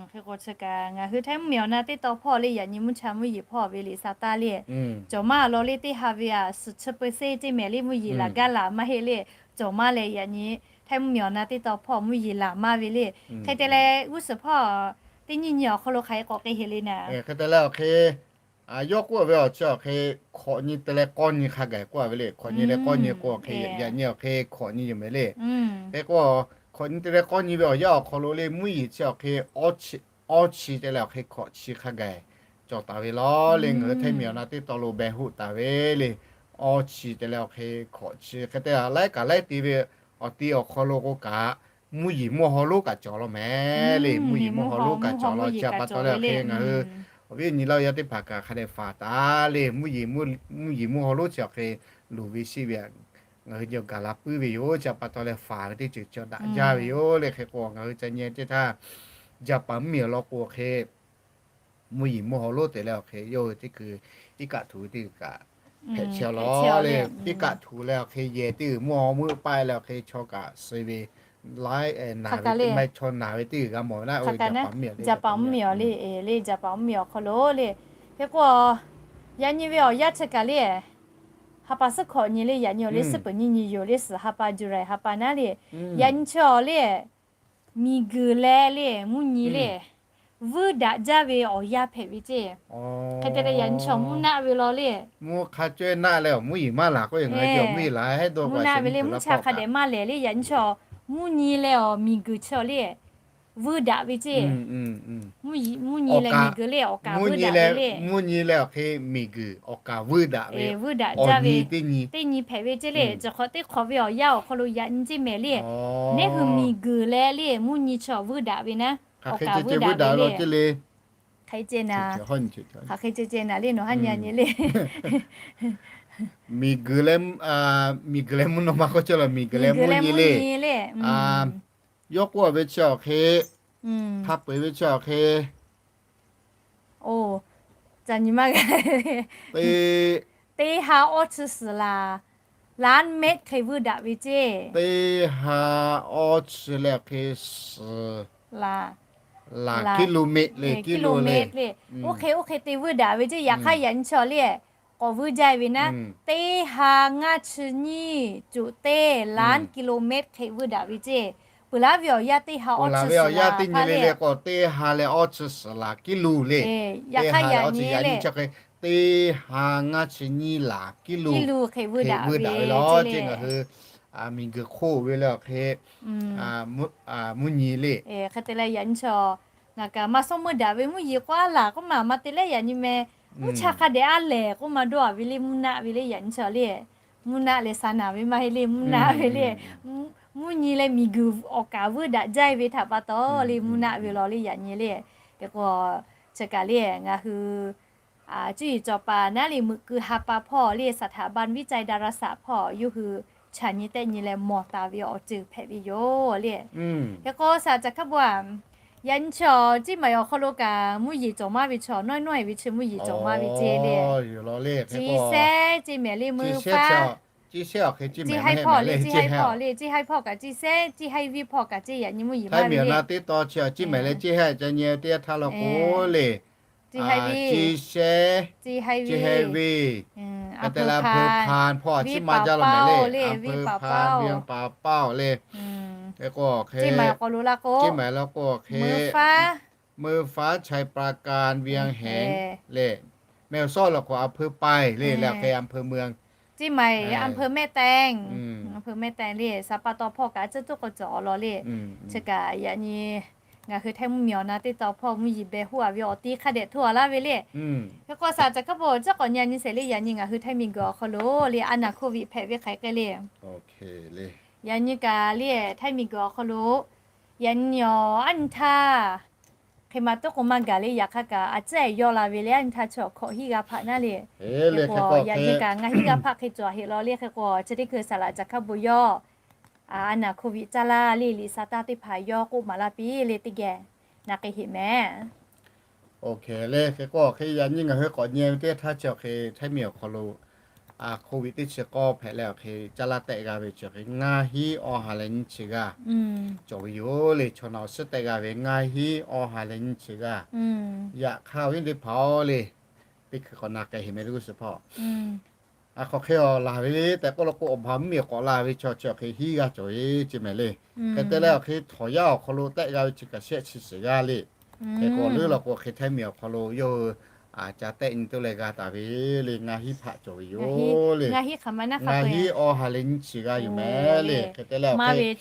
Hk'e k'o chi kaꞈ ngaˬ hui Htaiˇ mvuhˇmiˬ awˬ na teˇ tawn hpawˇ le yaꞈ nyi mvuhˇ cha mvuhˇ yeˬ hpawˇ ve liꞈ sa taˇ le, cawˬ maˇ law le teˇ ha ve aꞈ suhˍ chi peuˬ seˆ ceˇ mehˍ le mvuhˇ yeˬ laˬ gaˇ laˬ maˇ heˆ le. Cawˬ maˇ leh yaꞈ nyi Htaiˇ mvuhˇmiˬ awˬ na teˇ tawn hpawˇ mvuhˇ yeˬ laˬ maˇ ve le. Hk'e te leh g'uˇ suhˍ hpawˇ teˇ nyi nyi awˬ hk'aw lo hk'aˬ hk'e k'awꞈ k'ai heˆ le naˍ. Hk'e te leh awˬ hk'e yawˇ k'oˆ ve awˬ chi awˬ hk'e hk'awꞈ nyi te leh k'awˇ nyi hk'a gaˬ k'oˆ ve le. Hk'awꞈ nyi leh k'awˇ nyi k'o hk'e yaꞈ nyi awˬ hk'e hk'awꞈ nyi yoˬ mehˍ le. Hk'e k'o, hk'awꞈ nyi te leh k'awˇ nyi ve awˬ yanˇ awˬ hk'aw lo le mvuhˇ yeˬ chi awˬ hk'e awˇ chi te leh awˬ hk'e hk'awꞈ chi hk'a gaˬ cawˬ taˍ ve lawˬ le. Ngaˬ hui Htaiˇ mvuhˇmiˬ awˬ na teˇ tawn lo beh hoˆ taˍ ve le. Awˇ chi te leh awˬ hk'e hk'awꞈ chi hk'e te laiˉ kaꞈ laiˉ te ve awˬ ti awˬ hk'aw lo k'o kaꞈ mvuhˇ yeˬ mvuhˇ haw lonˉ kaꞈ cawˬ law mehˍ le. Mvuhˇ yeˬ mvuhˇ haw lonˉ kaꞈ cawˬ law chi pa taw leh awˬ hk'e ngaˬ hui awˬ viˉ awˬ nyi laˇ yaˇ teˇ hpaˍ kaꞈ hk'a dehꞈ faˍ taˍ le. Mvuhˇ yeˬ mvuhˇ haw lonˉ chi awˬ hk'e loˍ ve sheˆ ve ngaˬ hui yawˇ gaˬ la puiˉ ve yoˬ. Chi pa taw leh faˍ ve teˇ ceuˬ cawˬ daꞈ jaˇ ve yoˬ le. Hk'e k'o ngaˬ hui ca nyi teˇ htaˇ Jaˍpaˍ mvuhˇmiˬ awˬ lawn k'o hk'e mvuhˇ yeˬ mvuhˇ haw lonˉ te leh awˬ hk'e yawˇ hui teˇ hkui iˉ kaˆ htuꞈ ve teˇ g'uiˬ kaꞈ hpehꞈ chehˇ law le. Iˉ kaˆ htuꞈ leh awˬ hk'e yehˬ teˇ g'uiˬ mvuhˇ haw mvuhˇ paˆ leh awˬ hk'e chaw kaꞈ suh ve laiˉ naˍ ve maˇ heˆ, chaw naˍ ve teˇ g'uiˬ g'a mawˬ ve naˉ, Jaˍpaˍ mvuhˇmiˬ awˬ le, Jaˍpaˍ mvuhˇmiˬ awˬ hk'aw lo le. Hk'e k'o yaꞈ nyi ve awˬ yanˇ chi kaꞈ le ha pa suhˉ hk'awꞈ nyi le, yaꞈ nyi awˬ le suhˉ peuˬ nyi nyi yoˬ le, suhˍ ha pa July ha pa naˉ le. Yaꞈ nyi chi awˬ le miˬguiˬ leh le mvuhˇ nyi le vuiˇ daꞈ jaˇ ve awˬ yanˇ hpehꞈ ve ceˇ. Hk'e te leh yaꞈ nyi chi awˬ mvuhˇ naˆ ve law le. Mvuhˇ hk'a cawehˇ naˆ leh awˬ mvuhˇ yeˬ maˇ laˬ k'oˆ ve ngaˬ hui mvuhˇ yeˬ laˬ hehˉ dawˇ k'o mvuhˇ naˆ ve le, mvuhˇ cha hk'a dehꞈ maˇ lehˬ le. Yaꞈ nyi chi awˬ mvuhˇ nyi leh awˬ miˬguiˬ chi awˬ le vuiˇ daꞈ ve ceˇ. Mvuhˇ nyi leh miˬguiˬ le awˬ kaˍ vuiˇ daꞈ ve le. Mvuhˇ nyi leh awˬ hk'e miˬguiˬ awˬ kaˍ vuiˇ daꞈ ve, vuiˇ daꞈ jaˇ ve teˇ nyi hpehꞈ ve ceˇ le. Chi hk'awꞈ teˇ hk'awꞈ ve awˬ yanˇ awˬ hk'aw lo yaꞈ nyi ceˇ mehˍ le. Neˇ hui miˬguiˬ leh le mvuhˇ nyi chi awˬ vuiˇ daꞈ ve naˉ, awˬ kaˍ vuiˇ daꞈ ve le. Hk'e ce naˍ, hk'aˬ hk'e ce ce naˍ le nawˬ haˉ nyi nyi le. Miˬguiˬ leh, miˬguiˬ leh mvuhˇ naw ma k'oˆ ce la, miˬguiˬ leh mvuhˇ nyi le. Yawˇ k'oˆ ve chi awˬ hk'e, hk'a peu-eˬ ve chi awˬ hk'e, oˇ, ca nyi maˇ g'a. Teˇ ha awˇ chi suhˍ laˬ, laˇ mehˆ hk'e vuiˇ daꞈ ve ceˇ. Teˇ ha awˇ chi leh awˬ hk'e suhˍ laˬ, kilometer le, kilometer le. Oˇ hk'e oˇ hk'e te vuiˇ daꞈ ve ceˇ. Yaꞈ hk'aˇ yaꞈ nyi chi awˬ le k'awꞈ vuiˇ jaˇ ve naˉ, teˇ ha ngaˇ chi nyiˇ cuꞈ teˇ laˇ kilometer hk'e vuiˇ daꞈ ve ceˇ. Peuˬ laˇ ve awˬ yanˇ teˇ ha awˇ chi suhˍ laˬ teˇ nyi le le k'o, teˇ ha leh awˇ chi suhˍ laˬ kilometer le. Yaꞈ hk'aˇ yaꞈ nyi le, teˇ ha ngaˇ chi nyiˇ laˬ kilometer hk'e vuiˇ daꞈ ve lawˬ ceˇ. Ngaˬ hui miˬguiˬ hk'oˆ ve le awˬ hk'e mvuhˇ nyi le. Hk'e te leh yaꞈ nyi chi ngaˬ kaꞈ maˇ sawˉ meuˇ daꞈ ve mvuhˇ yeˬ k'oˆ a laˬ k'oˆ maˬ maˇ te leh yaꞈ nyi meh, mvuhˇ cha hk'a dehꞈ a lehˬ k'oˆ maˇ dawˇ a ve le, mvuhˇ naˆ ve le yaꞈ nyi chi le. Mvuhˇ naˆ leh sa naˍ ve maˇ heˆ le, mvuhˇ naˆ ve le. Mvuhˇ nyi leh miˬguiˬ awˬ kaˍ vuiˇ daꞈ jaˇ ve htaꞈ pa taw le mvuhˇ naˆ ve lawˬ le yaꞈ nyi le. Hk'e k'o chi kaꞈ le ngaˬ hui cuˇ yiˍ cawˬ paˍ naˉ le meuꞈ keu ha pa hpawˇ le สถาบันวิจัยดาราศาสตร์ hpawˇ yawˇ hui chaꞈ nyi tehˆ nyi leh mawˬ taˍ ve awˬ ceuˬ hpehꞈ ve yoˬ le. Hk'e k'o saˍ caˬ hkaˉ bon a, yaꞈ nyi chi awˬ ciˇ maˬ awˬ hk'aw lo kaꞈ mvuhˇ yeˬ cawˬ maˇ ve chi nawˉ nawˉ e ve chi mvuhˇ yeˬ cawˬ maˇ ve ceˇ le. Ciˇ sehˉ ceˇ mehˍ le meuˇ faˉ, ciˇ haiˉ hpawˇ le, ciˇ haiˉ hpawˇ le, ciˇ haiˉ hpawˇ kaꞈ ciˇ sehˉ, ciˇ haiˉ viˇ hpawˇ kaꞈ ceˇ yaꞈ nyi mvuhˇ yeˬ maˇ ve le. Teˇ tawn chi awˬ ciˇ maˬ leh ciˇ haiˉ ca nyi teˇ yanˇ htaˇ law k'o le, ciˇ sehˉ, ciˇ haiˉ viˇ, hk'e te leh อำเภอพาน hpawˇ a ciˇ maˇ jaˇ law mehˍ le, อำเภอพาน เวียงป่าเป้า le. Hk'e k'o hk'e, ciˇ maˬ awˬ hk'aw lo la k'o, ciˇ maˬ law k'o hk'e, meuˇ faˉ, ชัยปราการ เวียงแหง le. Mehˍ awˬ sawˉ law k'o อำเภอปาย le, leh hk'e อำเภอเมือง ciˇ maˬ อำเภอแม่แตง, อำเภอแม่แตง le. Saˍ pa taw hpawˇ kaꞈ a ciˉ tuˉ k'awꞈ cawˬ awˬ lawn le. Chi kaꞈ yaꞈ nyi ngaˬ hui Htaiˇ mvuhˇmiˬ awˬ na teˇ tawn hpawˇ mvuhˇ yeˬ beh hoˆ a ve awˬ ti hk'a dehꞈ hto a laˇ ve le. Hk'e k'o saˍ caˬ hkaˉ bon a ciˉ k'awꞈ nyi a nyi sheˍ le yaꞈ nyi ngaˬ hui Htaiˇ miˬguiˬ awˬ hk'aw lo le a naˍ โควิด hpehꞈ ve hk'aˬ hk'e le. Yaꞈ nyi kaꞈ le Htaiˇ miˬguiˬ awˬ hk'aw lo yaꞈ nyi awˬ a nyi htaˇ hk'e ma tuˉ k'o maˇ gaˬ le. Yaꞈ hk'aˇ kaꞈ a ciˉ yawˇ la ve le a nyi htaˇ chi awˬ hk'awꞈ hiˆ g'a hpaꞈ naˉ le. Hk'e k'o yaꞈ nyi kaꞈ ngaˬ hiˆ g'a hpaꞈ hk'e cawˬ heˆ law le. Hk'e k'o chi teˇ hkui saˍ laꞈ caˬ hkaˉ bon yawˇ a naˍ โควิด caˇ laˇ le liꞈ sa taˇ teˇ hpaˍ yawˇ k'oˆ maˍ laˇ piˇ le teˇ geh na k'ai heˆ mehˍ. Oˇ hk'e le hk'e k'o hk'e yaꞈ nyi ngaˬ hui k'awꞈ nyi ve teˇ htaˇ chi awˬ hk'e Htaiˇ miˬ awˬ hk'aw lo hk'oˆ ve teˇ chi k'awˇ hpehꞈ leh awˬ hk'e caˇ laˇ tehˆ g'a ve chi awˬ hk'e ngaˇ hinˉ awˇ ha leh nyiˇ chi g'aˇ cawˬ ve yoˬ le. Chaw naꞈ awˬ suhˉ tehˆ g'a ve ngaˇ hinˉ awˇ ha leh nyiˇ chi g'aˇ. Yaꞈ hk'aˇ awˬ viˉ teˇ hpaˍ-oˬ le, teˇ hkui k'awꞈ na k'ai heˍ meh teˇ g'uˇ suhˍ hpawˇ a hk'aw hk'e awˬ laˬ ve le tehꞈ k'oˆ lo k'o, awˬ baˬ mvuhˇmiˬ k'awꞈ la ve chaw chi awˬ hk'e hiˉ g'aˇ cawˬ ve ceˇ mehˍ le. Hk'e te leh awˬ hk'e htawnˍ yaˇ awˬ hk'aw lo tehˆ g'a ve chi kaꞈ shehˆ chi shiˍ g'aˇ le. Hk'e k'o leuˉ law k'o hk'e htehˇ miˬ awˬ hk'aw lo yawˇ hui caˇ tehˆ nyi toˆ leh g'a taˍ ve le ngaˇ hinˉ hpaˆ cawˬ ve yoˬ le. Ngaˇ hinˉ awˇ ha leh nyiˇ chi g'aˇ yoˬ mehˍ le. Hk'e te leh awˬ hk'e,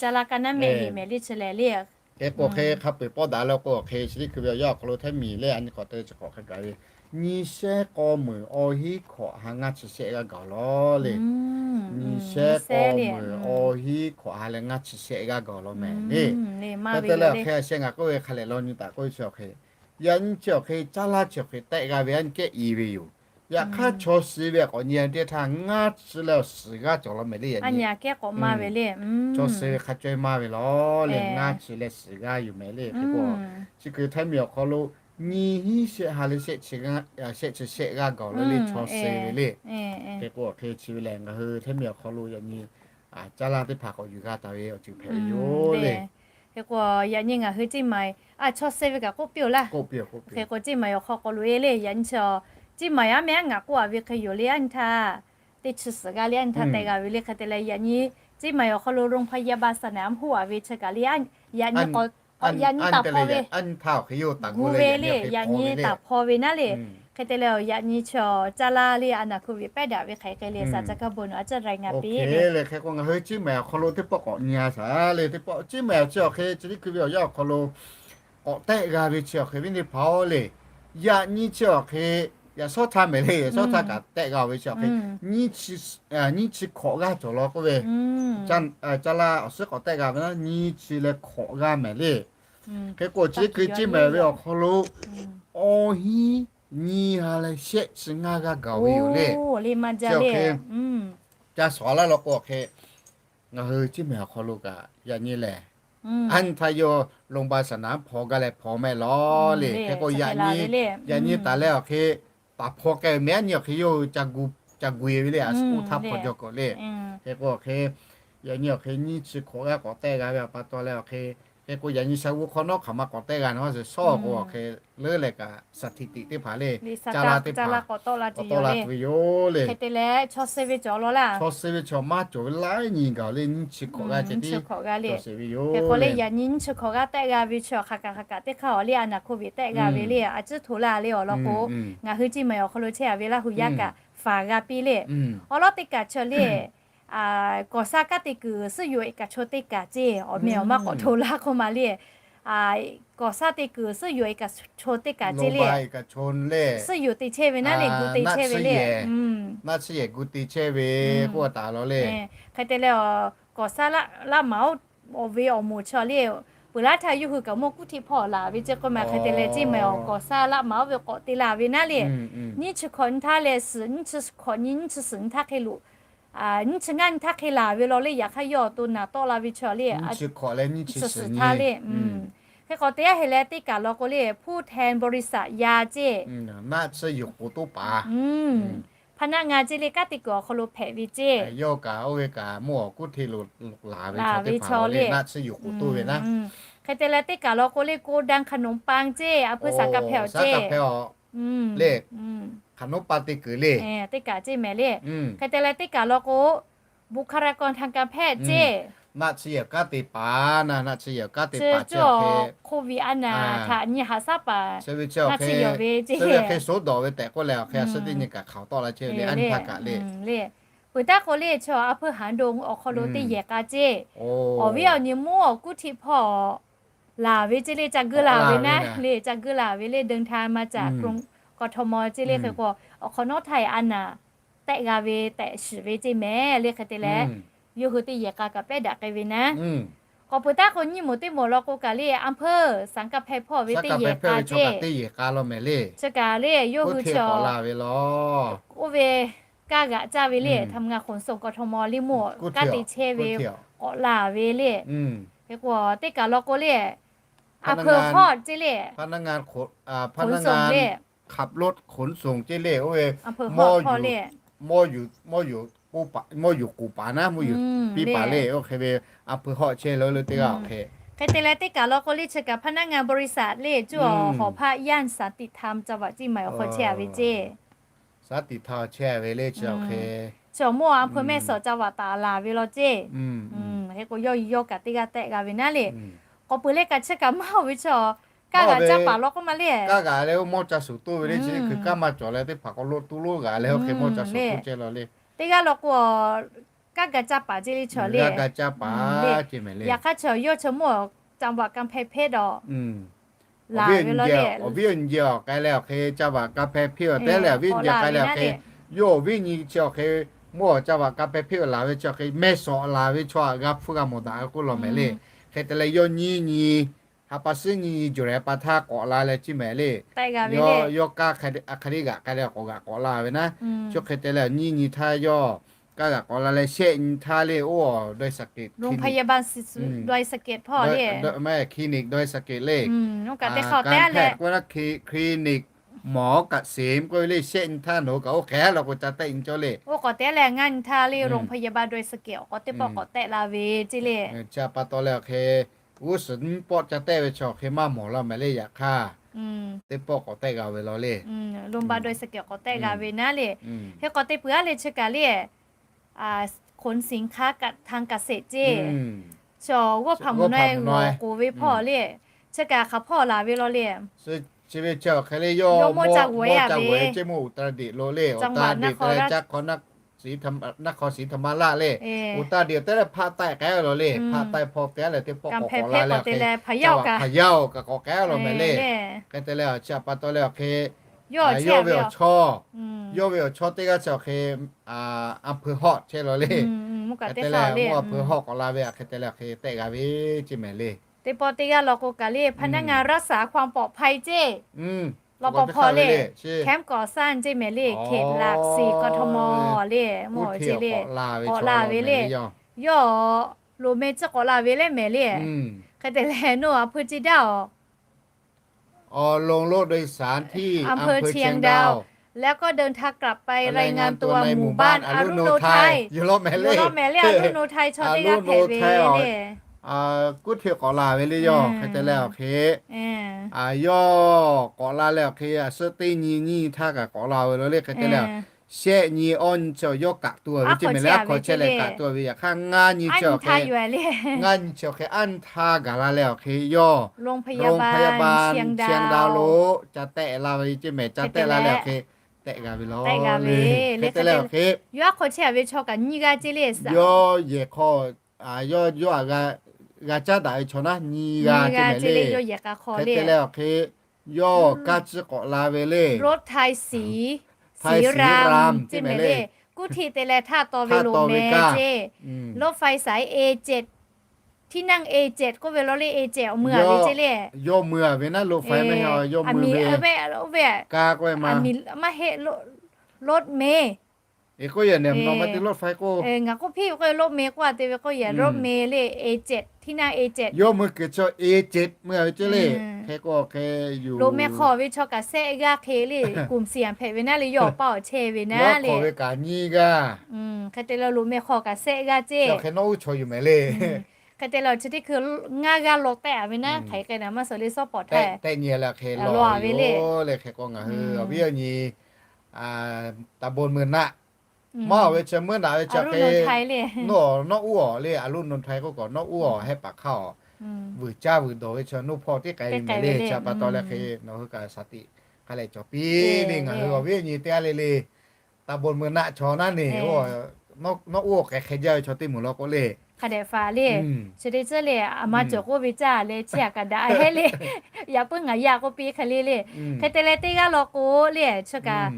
hk'e k'o hk'e hk'a peu-eˬ pawˆ daꞈ law k'o awˬ hk'e chi teˇ hkui ve awˬ yanˇ awˬ hk'aw lo htehˇ miˬ le a nyi k'awꞈ te chi k'awꞈ hk'a gaˬ ve nyiˇ shehˆ k'awˇ meunˍ awˇ hinˉ hkawꞈ ha ngaˇ chi shehˆ g'aˇ gaˬ lawˬ le. Nyiˇ shehˆ k'awˇ meunˍ awˇ hinˉ hkawꞈ ha leh ngaˇ chi shehˆ g'aˇ gaˬ lawˬ mehˍ le. Hk'e te leh awˬ hk'e a sheh ngaˬ k'oˆ ve hk'a lehˬ law nyi taˍ k'oˆ ve chi awˬ hk'e, yaꞈ nyi chi awˬ hk'e caˇ laˇ chi awˬ hk'e tehˆ g'a ve a nyi kehˉ i ve yoˬ. Yaꞈ hk'aˇ chaw suh ve k'awꞈ nyi teˇ htaˇ ngaˇ chi leh awˬ shiˍ g'aˇ cawˬ lawˬ mehˍ le. Yaꞈ nyi chaw suh ve hk'a caweh maˇ ve lawˬ le ngaˇ chi leh shiˍ g'aˇ yoˬ mehˍ le. Hk'e k'o chi hkui htehˇ miˬ awˬ hk'aw lo nyiˇ hinˉ shehˆ ha leh shehˆ chi shehˆ g'aˇ gaˬ lawˬ le chaw suh ve le. Hk'e k'o awˬ hk'e chi ve lehˬ ngaˬ hui htehˇ miˬ awˬ hk'aw lo yaꞈ nyi caˇ laˇ teˇ hpaˍ k'awꞈ yuˬ g'a taˍ ve awˬ ceuˬ hpehꞈ ve yoˬ le. Hk'e k'o yaꞈ nyi ngaˬ hui Ciˇ maˍ a chaw suh ve kaꞈ k'oˆ piˇ-oˬ laˇ. Hk'e k'o Ciˇ maˍ awˬ hk'aw k'aw lo e le yaꞈ nyi chi Ciˇ maˍ yaˇ meh a ngaˬ k'oˆ a ve hk'e yoˬ le a nyi htaˇ teˇ chi suhˍ g'aˇ le a nyi htaˇ tehˆ g'a ve le. Hk'e te leh yaꞈ nyi Ciˇ maˍ awˬ hk'aw lo โรงพยาบาลสนาม a mvuhˇ a ve chi kaꞈ le yaꞈ nyi taˍ hpawˇ ve gu ve le yaꞈ nyi taˍ hpawˇ ve naˉ le. Hk'e te leh yaꞈ nyi chi caˇ laˇ le a naˍ hkuˇ ve pehˉ daꞈ ve hk'e k'e le saˍ caˇ kaˇ bon a ciˉ rai ngaˬ piˇ le. Lehˬ hk'e k'o ngaˬ hui Ciˇ maˍ awˬ hk'aw lo teˇ pawˆ k'awꞈ nyi a shaˍ le teˇ pawˆ Ciˇ maˍ chi awˬ hk'e chi teˇ hkui ve awˬ yanˇ awˬ hk'aw lo k'awꞈ tehˆ g'a ve chi awˬ hk'e viˉ teˇ hpaˍ-oˬ le. Yaꞈ nyi chi awˬ hk'e yaꞈ shawˉ htaˇ mehˍ le yaꞈ shawˉ htaˇ kaꞈ tehˆ g'a ve chi awˬ hk'e nyiˇ chi hkawꞈ g'aˇ cawˬ lawˬ k'oˆ ve, caˇ laˇ awˬ suhˉ k'awꞈ tehˆ g'a ve naˉ nyiˇ chi leh hkawꞈ g'aˇ mehˍ le. Hk'e k'o chi teˇ hkui Ciˇ maˍ ve awˬ hk'aw lo awˇ hinˉ nyiˇ ha leh shehˆ chi ngaˇ g'aˇ gaˬ ve yoˬ le. Chi awˬ hk'e ca shawˍ laˇ law k'o awˬ hk'e ngaˬ hui Ciˇ maˍ awˬ hk'aw lo kaꞈ yaꞈ nyi lehˬ a nyi htaˇ yawˇ โรงพยาบาลสนาม hpawˇ gaˇ leh hpawˇ mehˆ lawˬ le. Hk'e k'o yaꞈ nyi taˍ leh awˬ hk'e taˍ hpawˇ k'ai ve mehˍ a nyi awˬ hk'e yawˇ hui ca gu e ve le a suhˉ oˇ htaˇ hpawˇ jaw k'awꞈ le. Hk'e k'o awˬ hk'e yaꞈ nyi awˬ hk'e nyiˇ chi hkawꞈ g'aˇ k'awꞈ tehˆ g'a ve a pa taw leh awˬ hk'e, hk'e k'o yaꞈ nyi sha g'uˇ hk'awꞈ nawˉ hk'aˬ ma k'awꞈ tehˆ g'a nawˉ sheˍ shawˉ k'o awˬ hk'e leuˉ leh kaꞈ สถิติ teˇ hpaˍ le caˇ laˇ teˇ hpaˍ k'awꞈ tawˆ la tuˬ ve yoˬ le. Hk'e te leh chaw suh ve cawˬ lawˬ laˇ. Chaw suh ve chaw maˇ cawˬ ve laiˉ nyi gaˬ le nyiˇ chi hkawꞈ g'aˇ ceh tiˉ cawˬ sheˍ ve yoˬ le. Yaꞈ nyi nyiˇ chi hkawꞈ g'aˇ tehˆ g'a ve chi hk'aˬ kaꞈ hk'aˬ kaꞈ teˇ hk'aˇ awˬ le a naˍ hkuˇ ve tehˆ g'a ve le a ciˉ hto laˇ le awˬ lawn k'o ngaˬ hui Ciˇ maˍ awˬ hk'aw lo chehˇ a ve Laˇ hu yaˇ kaꞈ faˍ g'a piˇ le. Awˬ lawn teˇ kaꞈ chaw le kawˍ saˇ kanˉ te kuiˬ suhˉ yoˬ e kaꞈ chaw teˇ kaꞈ ceˇ awˬ meh awˬ maˇ k'awꞈ hto laˇ k'oˆ ma le. Kawˍ saˇ te kuiˬ suhˉ yoˬ e kaꞈ chaw teˇ kaꞈ ceˇ le. Suhˉ yoˬ te chehˇ ve naˉ le gu te chehˇ ve le. Naˆ tsuhˇ yehˬ gu te chehˇ ve k'oˆ taˍ lawˬ le. Hk'e te leh kawˍ saˇ laˇ maˍ oˇ awˬ ve awˬ moˍ chaw le peuˬ laˇ htaˇ yawˇ hui kaꞈ mawˇ kuˉ hteˇ hpawˇ laˬ ve ceˇ k'oˆ ma. Hk'e te leh Ciˇ maˍ awˬ kawˍ saˇ laˇ maˍ oˇ ve k'awꞈ te la ve naˉ le. Nyiˇ chi hkawꞈ nyi htaˇ leh suhˍ nyiˇ chi hkawꞈ nyi nyiˇ chi suhˍ nyi htaˇ hk'e lo nyiˇ chi ngaˇ nyi htaˇ hk'e laˬ ve lawˬ le. Yaꞈ hk'aˇ yawˇ awˬ to naˍ tawˆ la ve chaw le suhˍ suhˍ htaˇ le. Hk'e k'awꞈ te yaˇ heˍ leh teˇ kaꞈ lawˬ k'o le ผู้แทนบริษัท yaˇ ceˇ พนักงาน ceˇ le kanˉ te kuiˬ awˬ hk'aw lo hpehꞈ ve ceˇ. Yawˇ kaꞈ oˇ ve kaꞈ mawˇ awˬ kuˉ hteˇ lo laˬ ve chaw le. Hk'e te leh teˇ kaꞈ lawˬ k'o le โกดังขนมปัง ceˇ a hpuˇ สังกำแพง awˬ ceˇ le. Hk'aˬ nawˉ pa te kuiˬ le. Teˇ kaꞈ ceˇ mehˍ le. Hk'e te leh teˇ kaꞈ lawˬ k'o บุคลากรทางการแพทย์ ceˇ. Naˆ tsuhˇ yehˬ kanˉ te paˍ naˆ tsuhˇ yehˬ kanˉ te paˍ ceˇ. Covid a naˍ htaꞈ nyi haꞈ shaˉ paˍ naˆ tsuhˇ yehˬ ve ceˇ. Hk'e suhˉ dawˬ ve tehꞈ k'oˆ leh awˬ hk'e a suhˉ teˇ nyi kaꞈ hk'aoˍ tawˆ la chehˇ ve le a nyi htaˇ kaꞈ le. Peuˬ taˉ k'o le chaw a hpuˇ haˍ dong awˬ hk'aw lo teˇ yehˬ k'a ceˇ. Awˬ viˉ awˬ nyi mawˇ awˬ kuˉ hteˇ hpawˇ laˬ ve ceˇ le ca geu laˬ ve naˉ le ca geu laˬ ve le เดินทางมาจากกรุง กทม ceˇ le. Hk'e k'o awˬ hk'awꞈ nawˉ htaˇ a naˍ tehˆ g'a ve tehꞈ shiˍ ve ceˇ mehˍ le. Hk'e te leh yawˇ hui teˇ yehˬ k'a kaꞈ pehˉ daꞈ k'ai ve naˉ. K'awꞈ peuˬ taˉ k'o nyiˇ moˍ teˇ moˍ lawˬ k'o kaꞈ le อำเภอสังกำแพง hpawˇ ve teˇ yehˬ k'a ceˇ. Chi kaꞈ le yawˇ hui chi oˇ ve kaˇ g'aꞈ caˇ ve le ทำงานขนส่งกทม le mawˇ kanˉ te chehˇ ve k'awꞈ laˬ ve le. Hk'e k'o teˇ kaꞈ lawˬ k'o le อำเภอฮอด ceˇ le ขนส่ง le ขับรถขนส่ง ceˇ le oˇ ve mawˇ hawˇ le mawˇ yuˬ k'oˍ paˍ naˉ, mawˇ yuˬ piˇ paˍ le. Oˇ hk'e ve a pui hawˆ chehˇ la le teˇ g'aˇ awˬ hk'e. Hk'e te leh teˇ kaˬ law k'o le chi kaꞈ พนักงานบริษัท le, cuˇ awˬ hawˍ hpaˆ ย่านสันติธรรม จังหวัดเชียงใหม่ awˬ hk'aw chehˇ a ve ceˇ. Saˉ tiꞈ htaˇ chehˇ ve le chi awˬ hk'e. Chi awˬ mawˇ a pui mehˇ sawˍ จังหวัดตาก laˬ ve law ceˇ. Hk'e k'o yawˇ yawˇ kaꞈ teˇ g'aˇ tehˆ g'a ve naˉ le. K'awꞈ peuˬ leh kaꞈ chi kaꞈ maˇ oˬ ve chi, kaˇ g'aꞈ caˇ paˍ law k'oˆ ma le. Kaˇ g'aꞈ leh oˇ mawˇ ca suˍ toˇ ve le chi hkui kaˇ maˇ cawˬ leh teˇ hpaˍ k'aw lo tu lo g'aꞈ leh oˇ hk'e mawˇ ca suˍ toˇ chehˇ la le. Teˇ g'aˇ law k'o, kaˇ g'aꞈ caˇ paˍ ceˇ le chi le. Yaꞈ hk'aˇ chi yawˇ chi mawˇ จังหวัดกำแพงเพชร dawˬ laˬ ve law le. Awˬ viˉ awˬ nyi awˬ k'ai leh awˬ hk'e จังหวัดกำแพงเพชร awˬ tehˉ leh awˬ viˉ awˬ nyi k'ai leh awˬ hk'e, yawˇ awˬ viˉ nyi chi awˬ hk'e mawˇ จังหวัดกำแพงเพชร awˬ laˬ ve chi awˬ hk'e mehˇ sawˍ laˬ ve chaw g'a hpfuhˇ g'a mawˬ daꞈ ve k'oˆ law mehˍ le. Hk'e te leh yawˇ nyiˇ nyi, ha pa suhˉ nyiˇ nyi juˬ leh pa htaˇ k'awꞈ la leh chi mehˍ le. Yawˇ kaˇ hk'aˬ hk'e le g'aꞈ k'ai leh k'awꞈ g'aꞈ k'awꞈ la ve naˉ. Chi hk'e te leh nyiˇ nyi htaˇ yawˇ kaˇ g'aꞈ k'awꞈ la leh shehˆ nyi htaˇ le oˇ โรงพยาบาล ดอยสะเก็ด hpawˇ le, clinic ดอยสะเก็ด le, แพทย์ k'oˆ ve naˉ, clinic หมอเกษม k'oˆ ve le. Shehˆ nyi htaˇ nawˬ hui kaꞈ oˇ hk'e law k'o ca tehˆ nyi cawˇ le. Oˇ k'awꞈ tehˉ leh ngaˇ nyi htaˇ le โรงพยาบาล ดอยสะเก็ด awˬ k'awꞈ teˇ pawˆ k'awꞈ tehˆ la ve ceˇ le. Chi pa taw leh awˬ hk'e g'uˇ suhˍ nyiˇ pawˆ ca tehˆ ve chi awˬ hk'e maˇ mawˬ la mehˍ le. Yaꞈ hk'aˇ teˇ pawˆ k'awꞈ tehˆ g'a ve law le. โรงพยาบาล ดอยสะเก็ด k'awꞈ tehˆ g'a ve naˉ le. Hk'e k'awꞈ te peuˬ a le chi kaꞈ le, ขนสินค้า ทางเกษตร ceˇ. Chi g'awˇ hpaˍ mvuhˬ naweh g'awˬ k'oˍ ve hpawˇ le. Chi kaꞈ hk'aˬ hpawˇ laˬ ve law le. Chi ve chi awˬ hk'e le yawˇ mawˇ ca g'oˍ ve ceˇ, mawˇ อุตรดิตถ์ lo le. จังหวัดนครราช naˉ hk'aw siˍ htaꞈ ma laˇ le. อุตรดิตถ์ awˬ tehˉ leh ภาคใต้ k'ai law le. ภาคใต้ hpawˇ tehˉ leh teˇ pawˆ k'awꞈ k'awꞈ la leh awˬ hk'e จังหวัดพะเยา kaꞈ k'awꞈ k'ai law mehˍ le. Hk'e te leh chi pa taw leh awˬ hk'e yawˇ ve awˬ chawˇ, yawˇ ve awˬ chawˇ teˇ g'aˇ chi awˬ hk'e a pui hawˆ chehˇ law le. Hk'e te leh mawˇ a pui hawˆ k'awꞈ la ve hk'e te leh awˬ hk'e tehˆ g'a ve ceˇ mehˍ le. Teˇ pawˆ teˇ g'aˇ law k'o kaꞈ le พนักงานรักษาความปลอดภัย ceˇ. รปภ le, แคมป์ก่อสร้าง ceˇ mehˍ le. เขตหลักสี่ กทม le, mawˇ ceˇ le. K'awꞈ la ve le. Yawˇ loꞈ meh chi k'awꞈ la ve le mehˍ le. Hk'e te leh nawˬ a pui ceˇ daˇ awˬ อำเภอเชียงดาว แล้วก็เดินทางกลับไปรายงานตัวหมู่บ้าน อรุณโนไทย yoˬ law mehˍ le. อรุณโนไทย chaw teˇ g'aˇ hpehꞈ ve le. Kuˇ hti k'awꞈ la ve le yawˇ. Hk'e te leh awˬ hk'e yawˇ k'awꞈ la leh awˬ hk'e a suhˉ teˇ nyi nyiˇ htaˇ kaꞈ k'awꞈ la ve law le. Hk'e te leh shehˆ nyi awˇ nyi chi awˬ yawˇ kaꞈ tuˬ ve ceˇ mehˍ le. Aˉ hk'aw chehˇ leh kaꞈ tuˬ ve. Yaꞈ hk'aˇ ngaˇ nyi chi awˬ hk'e, ngaˇ nyi chi awˬ hk'e aˉ nyi htaˇ gaˬ la leh awˬ hk'e yawˇ โรงพยาบาลเชียงดาว lo ca tehˆ la ve ceˇ mehˍ. Ca tehˆ la leh awˬ hk'e tehˆ g'a ve law le. Hk'e te leh awˬ hk'e yawˇ aˉ hk'aw chehˇ ve chaw kaꞈ nyiˇ g'aˇ ceˇ le. Yawˇ yehˬ hk'aw, yawˇ g'a caˉ daꞈ ve chaw naˉ nyiˇ g'aˇ ceˇ mehˍ le. Hk'e te leh awˬ hk'e yawˇ kaˇ ciˇ k'awꞈ la ve le. รถไฟสี สีรำ ceˇ mehˍ le. Kuˇ hti te leh htaˇ taw ve loꞈ meh ceˇ. รถไฟสาย A เจ็ด ที่นั่ง A เจ็ด k'oˆ ve law le. A เจ็ด awˬ mui a ve ceˇ le. Yawˇ mui a ve naˉ รถไฟ mehˍ, yawˇ mui ve, oˇ ve, kaˇ k'oˆ ve ma, maˇ heˆ, รถเมล์ k'oˆ yehˬ nehˬ mvuhˬ naw ma te รถไฟ k'oˆ. Ngaˬ k'oˆ piˇ ve k'oˆ รถเมล์ k'oˆ a te ve k'oˆ yehˬ รถเมล์ le, A เจ็ด ที่นั่ง A เจ็ด yawˇ mui kuiˬ chi A เจ็ด mui a ve ceˇ le. Hk'e k'o hk'e loꞈ meh hk'aw ve chaw kaꞈ shehˆ g'aˇ hk'e le. กลุ่มเสี่ยง hpehꞈ ve naˉ le, yawˇ awˬ paˇ awˬ chehˇ ve naˉ le. Hk'aw ve kaꞈ nyiˇ g'aˇ. Hk'e te leh loꞈ meh hk'aw kaꞈ shehˆ g'aˇ ceˇ. Hk'e nawˉ uˉ chaw yoˬ mehˍ le. Hk'e te leh chi teˇ hkui ngaˇ g'aˇ law tehˆ a ve naˉ, hk'aˬ hk'e k'ai na maˇ suh le, sawˉ pawˍ htaˇ tehˆ nyi leh hk'e law a ve le. Leh hk'e k'o ngaˬ hui awˬ viˉ awˬ nyi ตำบลเมืองนะ maˇ awˬ ve chi เมืองนะ ve chi hk'e, nawˬ nawˉ uˉ awˬ le, อรุณโนไทย k'oˆ k'awꞈ nawˉ uˉ awˬ hehˆ paˍ hk'aˇ awˬ, vuiˬ caˇ vuiˬ dawˬ ve chi nawˉ hpawˇ teˇ k'ai ve mehˍ le. Chi pa taw leh hk'e nawˬ hui kaꞈ shaˍ tiꞈ hk'a leh cawˬ piˇ le. Ngaˬ hui awˬ viˉ awˬ nyi teˇ g'aˇ le le, ตำบลเมืองนะ chaw naˉ ne, nawˉ uˉ awˬ k'ai hk'e jaˇ ve chaw teˇ moˍ law k'o le, hk'a dehꞈ faˍ le. Chi teˇ ceuˬ le, a ma cawˬ k'oˆ ve caˇ leh chi a kaꞈ daꞈ heˆ le. Yaꞈ puiˉ ngaˬ yaˇ k'oˆ piˇ hk'e le le. Hk'e te leh teˇ g'aˇ law k'o le, chi kaꞈ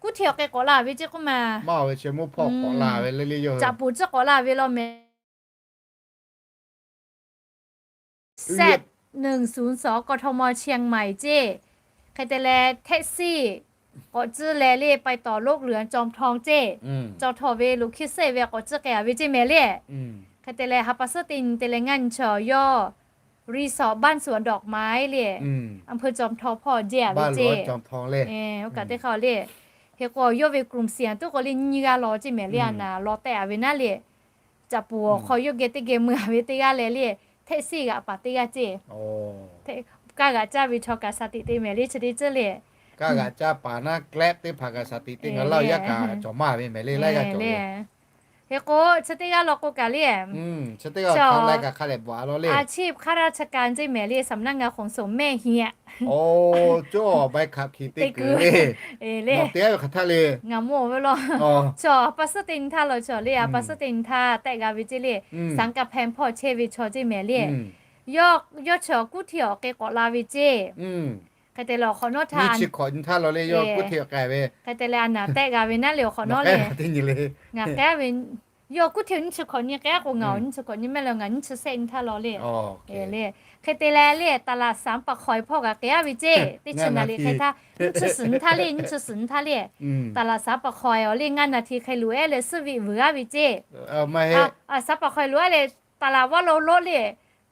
kuˇ hti awˬ k'e k'awꞈ la ve ceˇ k'oˆ ma. Caꞈ puˍ ciˇ k'awꞈ la ve law mehˍ. แซด หนึ่งศูนย์สอง กทม เชียงใหม่ ceˇ. Hk'e te leh แท็กซี่ k'awꞈ tcuhˉ leh le ไปต่อโลกเหลือง จอมทอง ceˇ. จอมทอง ve loꞈ hkiˇ shehˆ ve k'awꞈ tcuhˉ k'ai a ve ceˇ mehˍ le. Hk'e te leh ha pa suhˉ teˇ nyi te leh ngaˇ nyi chi awˬ yawˇ รีสอร์ทบ้านสวนดอกไม้ le, อำเภอจอมทอง hpawˇ jehˇ a ve ceˇ. Oˇ kaꞈ teˇ hk'aˇ le, Hk'e k'o yawˇ ve กลุ่มเสี่ยง tuˉ k'o le nyiˇ g'aˇ law ceˇ mehˍ le, a naˍ law tehˆ a ve naˉ le, caꞈ puˍ awˬ hk'aw yawˇ geh teˇ geh mui a ve teˇ g'aˇ leh le, htehˆ seˆ g'aꞈ paˍ teˇ g'aˇ ceˇ. Kaˇ g'aꞈ caˇ ve chaw kaꞈ shaˍ tiꞈ te mehˍ le, chi teˇ ceuˬ le. Kaˇ g'aꞈ caˇ paˍ naˉ แกร็บ teˇ hpaˍ kaꞈ shaˍ tiꞈ te ngaˬ laˇ yaˇ kaꞈ cawˬ maˇ ve mehˍ le, laiˉ g'aˇ cawˬ ve. Hk'e k'o chi teˇ g'aˇ law k'o kaꞈ le, อาชีพข้าราชการ ceˇ mehˍ le, สำนักงานขนส่งแม่เหียะ cawˇ ใบขับขี่ te kuiˬ le, le teˇ g'aˇ ve hk'aˬ htaˇ le, ngaˬ mawˬ ve law. Chaw ha pa suhˉ teˇ nyi htaˇ law chaw le, ha pa suhˉ teˇ nyi htaˇ tehˆ g'a ve ceˇ le, สังกำแพง hpawˇ chehˇ ve chaw ceˇ mehˍ le. Yawˇ yawˇ chi awˬ kuˉ hteˇ awˬ k'ai k'awꞈ la ve ceˇ. Hk'e te leh awˬ hk'awꞈ nawˉ htaˇ, hk'e te leh a naˍ tehˆ g'a ve naˉ le awˬ hk'awꞈ nawˉ le, ngaˬ k'ai ve, yawˇ kuˉ hteˇ nyiˇ chi hk'awꞈ nyi k'ai a k'o, ngaˬ awˬ nyiˇ chi hk'awꞈ nyi mehˆ le, ngaˬ nyiˇ chi sehˆ nyi htaˇ law le. Le hk'e te leh le ตลาดสามปากคอย hpawˇ g'a k'ai a ve ceˇ. Teˇ chi naˍ liꞈ hk'e htaˇ, nyiˇ chi suhˍ nyi htaˇ le, nyiˇ chi suhˍ nyi htaˇ le, ตลาดสามปากคอย awˬ le ngaˇ naˍ hti hk'e loꞈ ehˉ leh suhˉ veˆ vuiˬ a ve ceˇ. สามปากคอย loꞈ a leh ตลาดวัดโลรส le,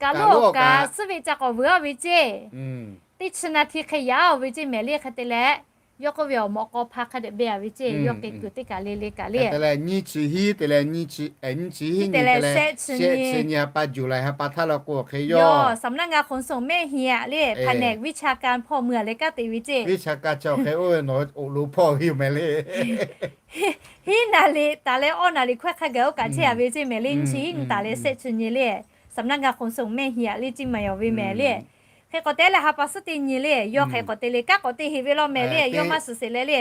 kaꞈ loˉ kaꞈ suhˉ veˆ ca k'awꞈ vuiˬ a ve ceˇ. Teˇ chi naˍ hti hk'e yaꞈ a ve ceˇ mehˍ le. Hk'e te leh yawˇ k'oˆ ve awˬ mawꞈ k'aw hpa hk'a dehꞈ beh a ve ceˇ, yawˇ k'e kuiˬ teˇ kaˬ le le kaꞈ le, nyiˇ chi hiˉ te leh nyiˇ chi, nyiˇ chi hiˉ nyi te leh shehˆ chi nyi ha pa July ha pa htaˇ law k'o hk'e yawˇ สำนักงานขนส่งแม่เหียะ le, แผนกวิชาการ hpawˇ mui a leh kanˉ te ve ceˇ. Viˉ cha ka chi awˬ hk'e oˇ ve nawˬ oꞈ lo hpawˇ ve yoˬ mehˍ le. Hiˉ naˍ liꞈ taˍ leh awˇ naˍ liꞈ hkawehˇ hk'a gaˬ oˇ kaꞈ chehˇ a ve ceˇ mehˍ le, nyiˇ chi hiˉ nyi taˍ leh shehˆ chi nyi le, สำนักงานขนส่งแม่เหียะ le ceˇ maˬ yaˬ ve mehˍ le. Hk'e k'awꞈ te leh ha pa suhˉ teˇ nyi le, yawˇ hk'e k'awꞈ te le, kanˉ k'awꞈ te heˍ ve law mehˍ le, yawˇ maˇ suhˍ sheˍ leh le.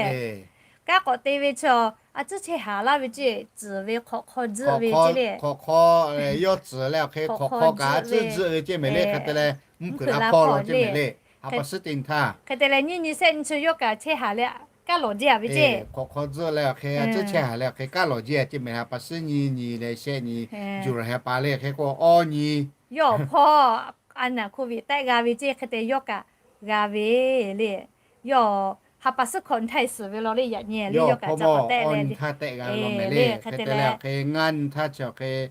Kanˉ k'awꞈ te ve chaw, a tcuhˉ chehˇ haˍ laˇ ve ceˇ, tcuhˬ ve hk'awꞈ hk'aw tzuhˆ ve ceˇ le. Hk'awꞈ hk'aw, yawˇ tcuhˬ leh awˬ hk'e hk'awꞈ hk'aw kaꞈ a tcuhˉ tzuhˆ ve ceˇ mehˍ le. Hk'e te leh mvuhˇ hpeuꞈ la hpawˇ law ceˇ mehˍ le. Ha pa suhˉ teˇ nyi htaˇ, hk'e te leh nyiˇ nyi shehˆ nyi chi yawˇ kaꞈ chehˇ haˍ leh kanˉ lawˬ jaˇ a ve ceˇ. Hk'awꞈ hk'aw tzuhˆ leh awˬ hk'e a tcuhˉ chehˇ haˍ leh awˬ hk'e kanˉ lawˬ jaˇ ceˇ mehˍ. Ha pa suhˉ nyiˇ nyi leh shehˆ nyi, July ha pa le hk'e k'o awˇ nyi, yawˇ awˬ hpawˇ a naˍ โควิด tehˆ g'a ve ceˇ. Hk'e te yawˇ kaꞈ g'a ve le. Yawˇ ha pa suhˉ hkawꞈ nyi htaˇ suhˍ ve law le, yaꞈ nyi le yawˇ kaꞈ ca k'awꞈ tehˆ le. Hk'e te leh awˬ hk'e ngaˇ nyi htaˇ chi awˬ hk'e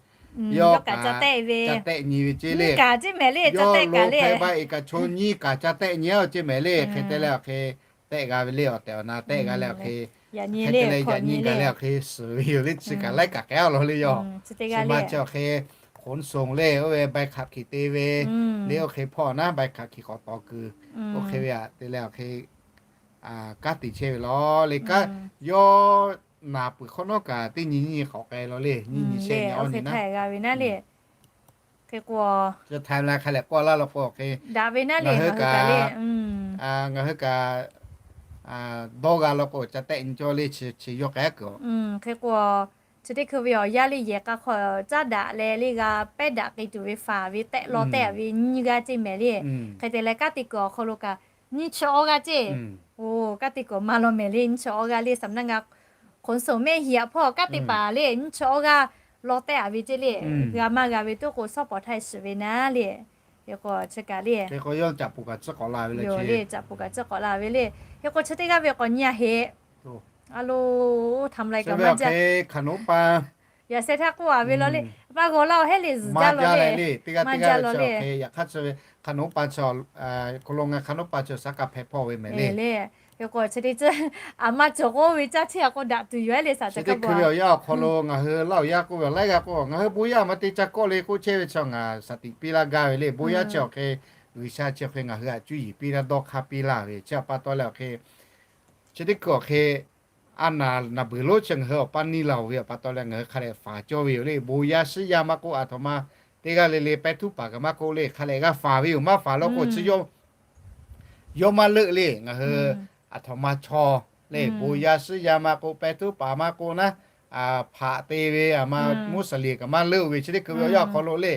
yawˇ kaꞈ ca tehˆ ve, ca tehˆ nyi ve ceˇ le. Kaꞈ ceˇ mehˍ le, ca tehˆ kaꞈ le. Hk'e ba e kaꞈ chaw nyiˇ kaꞈ ca tehˆ nyi a ceˇ mehˍ le. Hk'e te leh awˬ hk'e tehˆ g'a ve le, awˬ tehˬ awˬ na tehˆ g'a leh awˬ hk'e, hk'e te leh yaꞈ nyi gaˬ leh awˬ hk'e suhˍ ve yoˬ le. Chi kaꞈ laiˉ kaꞈ k'ehˉ a law le yawˇ. Chi ma chi awˬ hk'e ขนส่ง le, oˇ ve ใบขับขี่ te ve le, oˇ hk'e hpawˇ naˉ ใบขับขี่ k'awꞈ taw kuiˬ, oˇ hk'e ve aꞈ te leh awˬ hk'e kanˉ te chehˇ ve law le. Kanˉ yawˇ naˍ peuˬ hk'awꞈ nawˉ kaꞈ teˇ nyi nyi k'awꞈ k'ai law le, nyiˇ nyi shehˆ nyi awˇ nyi naˉ g'a ve naˉ le. Hk'e k'o, hk'e hk'a leh k'awꞈ laˇ law k'o hk'e daꞈ ve naˉ le, ngaˬ hui kaꞈ ngaˬ hui kaꞈ dawˇ g'a law k'o ca tehˆ nyi cawˇ le, chi yawˇ k'ehˉ kuiˬ. Hk'e k'o, chi teˇ hkui ve awˬ yaˇ le yehˬ k'a hk'aw caˉ daꞈ leh le g'a pehˉ daꞈ k'ai tuˬ ve faˍ ve tehˆ law tehˆ ve nyiˇ g'aˇ ceˇ mehˍ le. Hk'e te leh kanˉ te kuiˬ awˬ hk'aw lo kaꞈ nyiˇ chi awˇ g'aˇ ceˇ. Oˬ, kanˉ te kuiˬ maˇ law mehˍ le, nyiˇ chi awˇ g'aˇ le, สำนักงานขนส่งแม่เหียะ hpawˇ kanˉ te paˍ le nyiˇ chi awˇ g'aˇ law tehˆ a ve ceˇ le. G'a maˇ g'a ve tuˉ k'o shawˉ pawˍ htaˇ shiˍ ve naˉ le. Hk'e k'o chi kaꞈ le, hk'e k'o yawˇ caꞈ puˍ kaꞈ tcuhˉ k'awꞈ la ve le, caꞈ puˍ kaꞈ tcuhˉ k'awꞈ la ve le. Hk'e k'o chi teˇ g'aˇ ve k'awꞈ nyi a heˆ. A lo, ทำอะไรกัน maˇ jaˇ. Hk'e hk'aˬ nawˉ pa yaꞈ sheh htaˇ k'oˆ a ve law le, maˇ g'aw laˇ-oˬ, heˆ le, zuhˬ jaˇ law le, teˇ g'aˇ teˇ g'aˇ law le. Hk'e yaꞈ hk'aˇ chi ve hk'aˬ nawˉ pa chi hk'aw lo ngaˬ hk'aˬ nawˉ pa chi shaˉ kaꞈ hpehꞈ hpawˇ ve mehˍ le. Hk'e k'o chi teˇ ceuˬ a maˇ cawˬ k'oˆ ve caˇ chehˇ a k'o daꞈ tuˬ yoˬ le, shaˍ chi teˇ hkui ve awˬ yanˇ awˬ hk'aw lo ngaˬ hui Laˇ huˍ yaˇ k'oˆ ve awˬ laiˉ g'aˇ k'o, ngaˬ hui bon yaˇ maˇ te ca kawˆ le k'oˆ chehˇ ve chi ngaˬ shaˍ tiꞈ piˇ laˇ gaˇ ve le. Bon yaˇ chi awˬ hk'e G'uiˬsha chi awˬ hk'e ngaˬ hui htaꞈ cuˇ yiˍ piˇ laˇ, dawˇ hk'aˇ piˇ laˇ ve chi pa taw leh awˬ hk'e chi teˇ hkui awˬ hk'e a naˍ naˍ beuˬ lonˉ chi ngaˬ hui awˬ paˇ neˇ laˬ-oˬ ve awˬ pa taw leh ngaˬ hui hk'a dehꞈ faˍ cawˇ ve yoˬ le. Bon yaˇ shiˉ yaˇ maˇ k'oˆ, a htoꞈ ma teˇ g'aˇ le le pehˇ htuˉ paˍ kaꞈ maˇ k'oˆ le, hk'a dehꞈ g'a faˍ ve yoˬ. Maˇ faˍ law k'o chi yawˇ maˇ leuˆ le. Ngaˬ hui a htoꞈ ma chaw le, bon yaˇ shiˉ yaˇ maˇ k'oˆ, pehˇ htuˉ paˍ maˇ k'oˆ naˉ, hpaꞈ te ve a ma Muslim kaꞈ maˇ leuˆ ve chi teˇ hkui ve awˬ yanˇ awˬ hk'aw lo le.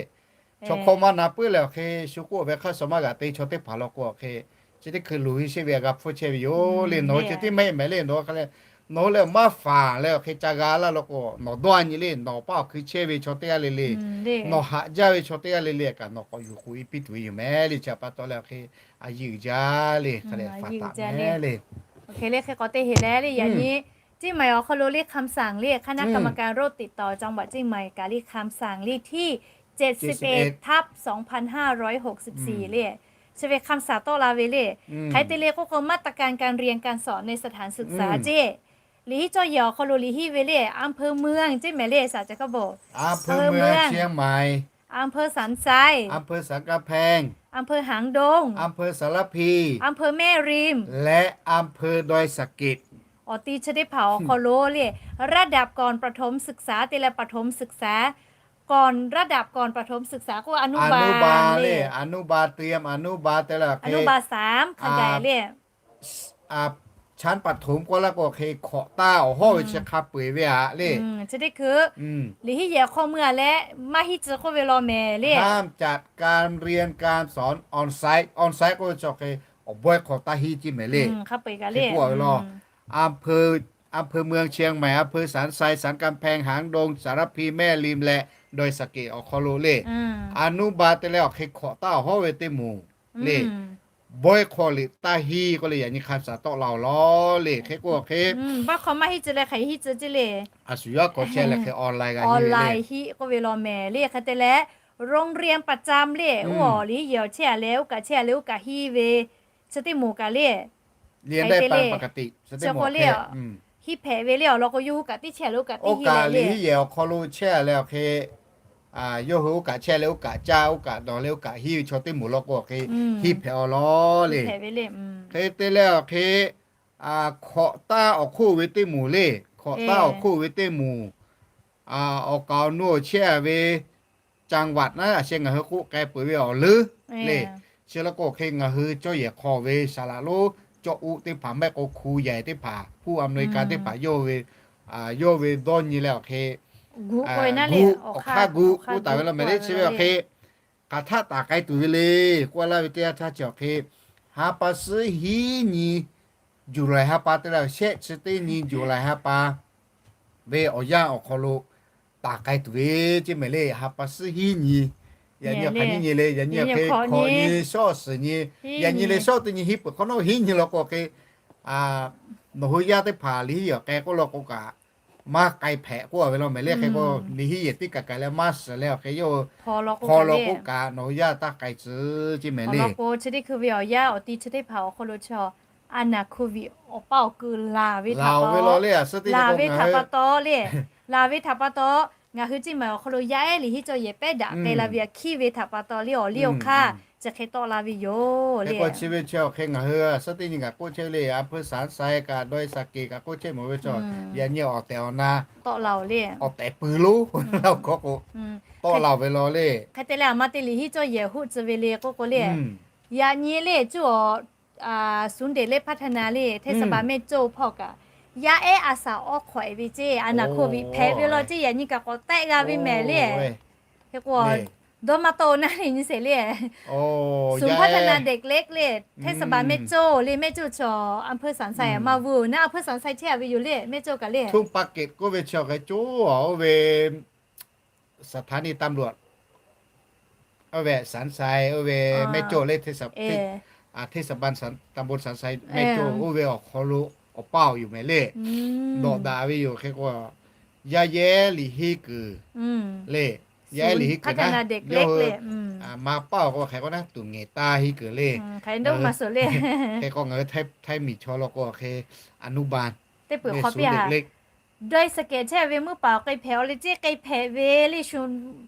Chaw hkawˇ maˇ na puiˉ leh awˬ hk'e shu k'oˆ ve hk'a shuˍ maˇ g'a te chaw teˇ hpaˍ law k'o awˬ hk'e chi teˇ hkui loˍ ve sheˆ ve g'a hpfuhˇ chehˇ ve yoˬ le. Nawˬ hui chi teˇ mehˆ mehˍ le, nawˬ hk'a le nawˬ hui leh maˇ faˍ leh awˬ hk'e ca g'a laˇ law k'o nawˬ dawˇ a nyi le. Nawˬ paˇ awˬ hkui chehˇ ve chaw teˇ g'aˇ le le, nawˬ haꞈ jaˇ ve chaw teˇ g'aˇ le le kaꞈ nawˬ k'awꞈ yuˬ k'oꞈ e piˇ tuˬ ve yoˬ mehˍ le. Chi pa taw leh awˬ hk'e a yiˇ uiˍ jaˇ le, hk'a dehꞈ faˍ taˍ le. Hk'e le hk'e k'awꞈ te heˍ leh le, yaꞈ nyi เชียงใหม่ awˬ hk'aw lo le คำสั่ง le, คณะกรรมการโรคติดต่อจังหวัดเชียงใหม่ kaꞈ le คำสั่ง เลขที่ เจ็ดสิบเอ็ดทับสองพันห้าร้อยหกสิบสี่ le, chi ve คำสั่ง tawˆ la ve le. Hk'e te le k'oˆ k'o มาตรการการเรียนการสอนในสถานศึกษา ceˇ Liꞈ hiˆ cawˇ yehˬ awˬ hk'aw lo liꞈ hiˆ ve le, อำเภอเมือง ceˇ mehˍ le, shaˍ ca kaˇ bo. อำเภอเมือง เชียงใหม่ อำเภอสันทราย อำเภอสันกำแพง อำเภอหางดง อำเภอสารพี อำเภอแม่ริม และอำเภอดอยสะเก็ด Awˬ ti chi teˇ hpaˍ awˬ hk'aw lo le, ระดับก่อนประถมศึกษา te leh ประถมศึกษา ก่อน ระดับก่อนประถมศึกษา k'o อนุบาล le, อนุบาล เตรียมอนุบาล te leh อนุบาลสาม hk'a gaˬ le, ชั้นประถม k'oˆ laˇ k'o hk'e hkawꞈ taˇ awˬ hawˉ ve chi hk'a peu-eˬ ve aꞈ le. Chi teˇ hkui liꞈ hiˆ yehˬ hk'aw mui-a leh maˇ hiˆ tcuh k'oˆ ve law mehˍ le. ห้ามจัดการเรียนการสอน on-site, on-site k'oˆ ve chi hk'e awˬ bawehˇ hk'aw taˇ hiˆ ceˇ mehˍ le. Hk'a peu-eˬ kaꞈ le, อำเภอเมืองเชียงใหม่ อำเภอสันทราย สันกำแพง หางดง สารพี แม่ริม และ ดอยสะเก็ด awˬ hk'aw lo le, อนุบาล te leh awˬ hk'e hkawꞈ taˇ awˬ hawˉ ve teˇ moˍ le, bawehˇ hk'aw liꞈ taˇ hiˆ k'oˆ le, yaꞈ nyi hk'a shaˍ tawˆ la-oˬ law le. Hk'e k'o hk'e bawehˇ hk'aw maˇ hiˆ tcuh leh hk'aˬ hk'e hiˆ tcuh ceˇ le. A shu yaˇ k'awꞈ chehˇ leh hk'e online hiˆ k'oˆ ve law mehˍ le. Hk'e te leh โรงเรียนประจำ le, oˇ awˬ liꞈ hiˆ yehˬ awˬ chehˇ-a leh oˇ kaꞈ chehˇ-a leh oˇ kaꞈ hiˆ ve chi teˇ moˍ kaꞈ le, hk'e te le, chi hk'aw le, hiˆ hpehꞈ ve le awˬ lawn k'o, yawˇ hui kaꞈ teˇ chehˇ-a leh oˇ kaꞈ teˇ hiˆ leh le, liꞈ hiˆ yehˬ awˬ hk'aw lo chehˇ-a leh awˬ hk'e yawˇ hui oˇ kaꞈ chehˇ leh oˇ kaꞈ caˇ, oˇ kaꞈ dawˬ leh oˇ kaꞈ hiˆ ve chaw teˇ moˍ law k'o hk'e hiˆ hpehꞈ-aw law le. Hk'e te leh awˬ hk'e hkawꞈ taˇ awˬ hk'oˆ ve teˇ moˍ le, hkawꞈ taˇ awˬ hk'oˆ ve teˇ moˍ, awˬ kaˍ awˬ nu awˬ chehˇ-a ve จังหวัด naˉ, a sheh ngaˬ hui k'oˆ k'ai peuˬ ve awˬ leuˉ le. Chi law k'o hk'e ngaˬ hui cawˇ yehˬ hk'aw ve saˍ laꞈ lonˉ cawˇ uˆ teˇ hpaˍ maˇ heˆ k'o hku yehˬ teˇ hpaˍ, ผู้อำนวยการ teˇ hpaˍ, yawˇ ve dawˇ nyi leh awˬ hk'e gu, awˬ hk'aˇ gu k'oˆ taˍ ve law mehˍ le. Chi ve awˬ hk'e hk'aˬ htaˆ taˍ k'ai tuˬ ve le k'oˆ laˇ ve teˇ yanˇ htaˇ chi awˬ hk'e, ha pa suhˉ hiˉ nyi July ha pa te leh shehˆ chi teˇ nyi July ha pa ve awˬ yanˇ awˬ hk'aw lo taˍ k'ai tuˬ ve ceˇ mehˍ le. Ha pa suhˉ hiˉ nyi, yaꞈ nyi hk'aˬ nyi nyi le, yaꞈ nyi hk'e hkawꞈ nyi, shawˉ suhˍ nyi, yaꞈ nyi leh shawˉ teˇ nyi hiˉ peuˬ hk'awꞈ nawˉ hiˉ nyi law k'o hk'e, nawˬ hui yaˇ teˇ hpaˍ liꞈ hiˉ yehˬ k'ai k'oˆ law k'o kaꞈ maˇ k'ai hpehꞈ k'oˆ ve law mehˍ le. Hk'e k'o liꞈ hiˉ yehˬ tiˉ kaꞈ k'ai leh maˇ suhˍ leh awˬ hk'e yawˇ hk'aw law k'oˆ kaꞈ nawˬ hui yaˇ taˇ k'ai tcuh ceˇ mehˍ le. Awˬ lawn k'o chi teˇ hkui ve awˬ yanˇ awˬ ti chi teˇ hpaˍ awˬ hk'aw lo chi a naˍ hk'oˆ viꞈ awˬ paˇ awˬ keu laˬ ve htaꞈ pa taw le, laˬ ve htaꞈ pa taw le, laˬ ve htaꞈ pa taw ngaˬ hui ceˇ maˬ awˬ hk'aw lo yaˇ ehˉ liꞈ hiˉ cawˇ yehˬ pehˉ daꞈ k'ai la ve aꞈ hkiˉ ve htaꞈ pa taw le, awˬ liˇ awˬ hk'aˇ chi hk'e tawˆ la ve yoˬ le. Chi ve chi awˬ hk'e ngaˬ hui suhˉ teˇ nyi kaꞈ k'oˆ chehˇ ve le, อำเภอสันทราย kaꞈ ดอยสะเก็ด kaꞈ k'oˆ chehˇ mawˬ ve chaw, yaꞈ nyi awˬ tehˬ awˬ na tawˆ la-oˬ le, awˬ tehˬ pui lonˉ la k'o k'o tawˆ la-oˬ ve law le. Hk'e te leh aˬ ma te liꞈ hiˉ cawˇ yehˬ hoˆ tcuh ve le k'oˆ k'o le, yaꞈ nyi le cuˇ awˬ ศูนย์เด็กเล็กพัฒนา le เทศบาลแม่โจ้ hpawˇ kaꞈ yaˇ ehˉ a saˍ awˇ hk'awꞈ-e ve ceˇ, a naˍ hk'oˆ viꞈ hpehꞈ ve law ceˇ, yaꞈ nyi kaꞈ k'awꞈ tehˆ g'a ve mehˍ le. Hk'e k'o dawˇ maˇ tawˆ naˉ le nyi sheˍ le, ศูนย์พัฒนาเด็กเล็ก le เทศบาลแม่โจ้ le แม่โจ้ chaw อำเภอสันทราย maˇ vuiˬ naˉ, อำเภอสันทราย chehˇ-a ve yoˬ le, แม่โจ้ kaꞈ le. ทุ่งปราเกร็ด k'oˆ ve chaw hk'e coˇ-a oˇ ve สถานีตำรวจ oˇ ve สันทราย oˇ ve แม่โจ้ le, เทศบาลตำบลสันทราย แม่โจ้ oˇ ve awˬ hk'aw lo awˬ paˇ awˬ yoˬ mehˍ le. Dawꞈ daꞈ ve yoˬ. Hk'e k'o yaˇ ehˉ liꞈ hiˉ kuiˬ le, yaˇ ehˉ liꞈ hiˉ kuiˬ naˉ, yawˇ hui maˇ paˇ awˬ k'o hk'e k'o naˉ tuˬ ngehˬ taˇ hiˉ kuiˬ le. Hk'e k'o ngaˬ hui Htaiˇ miˬ chaw law k'o hk'e อนุบาล teˇ peuˬ hk'aw piˇ-a le. Dawˇ-e saˍ kehˍ chehˇ ve mvuhˇ paˍ k'ai hpehꞈ-aw le ceˇ, k'ai hpehꞈ ve le shu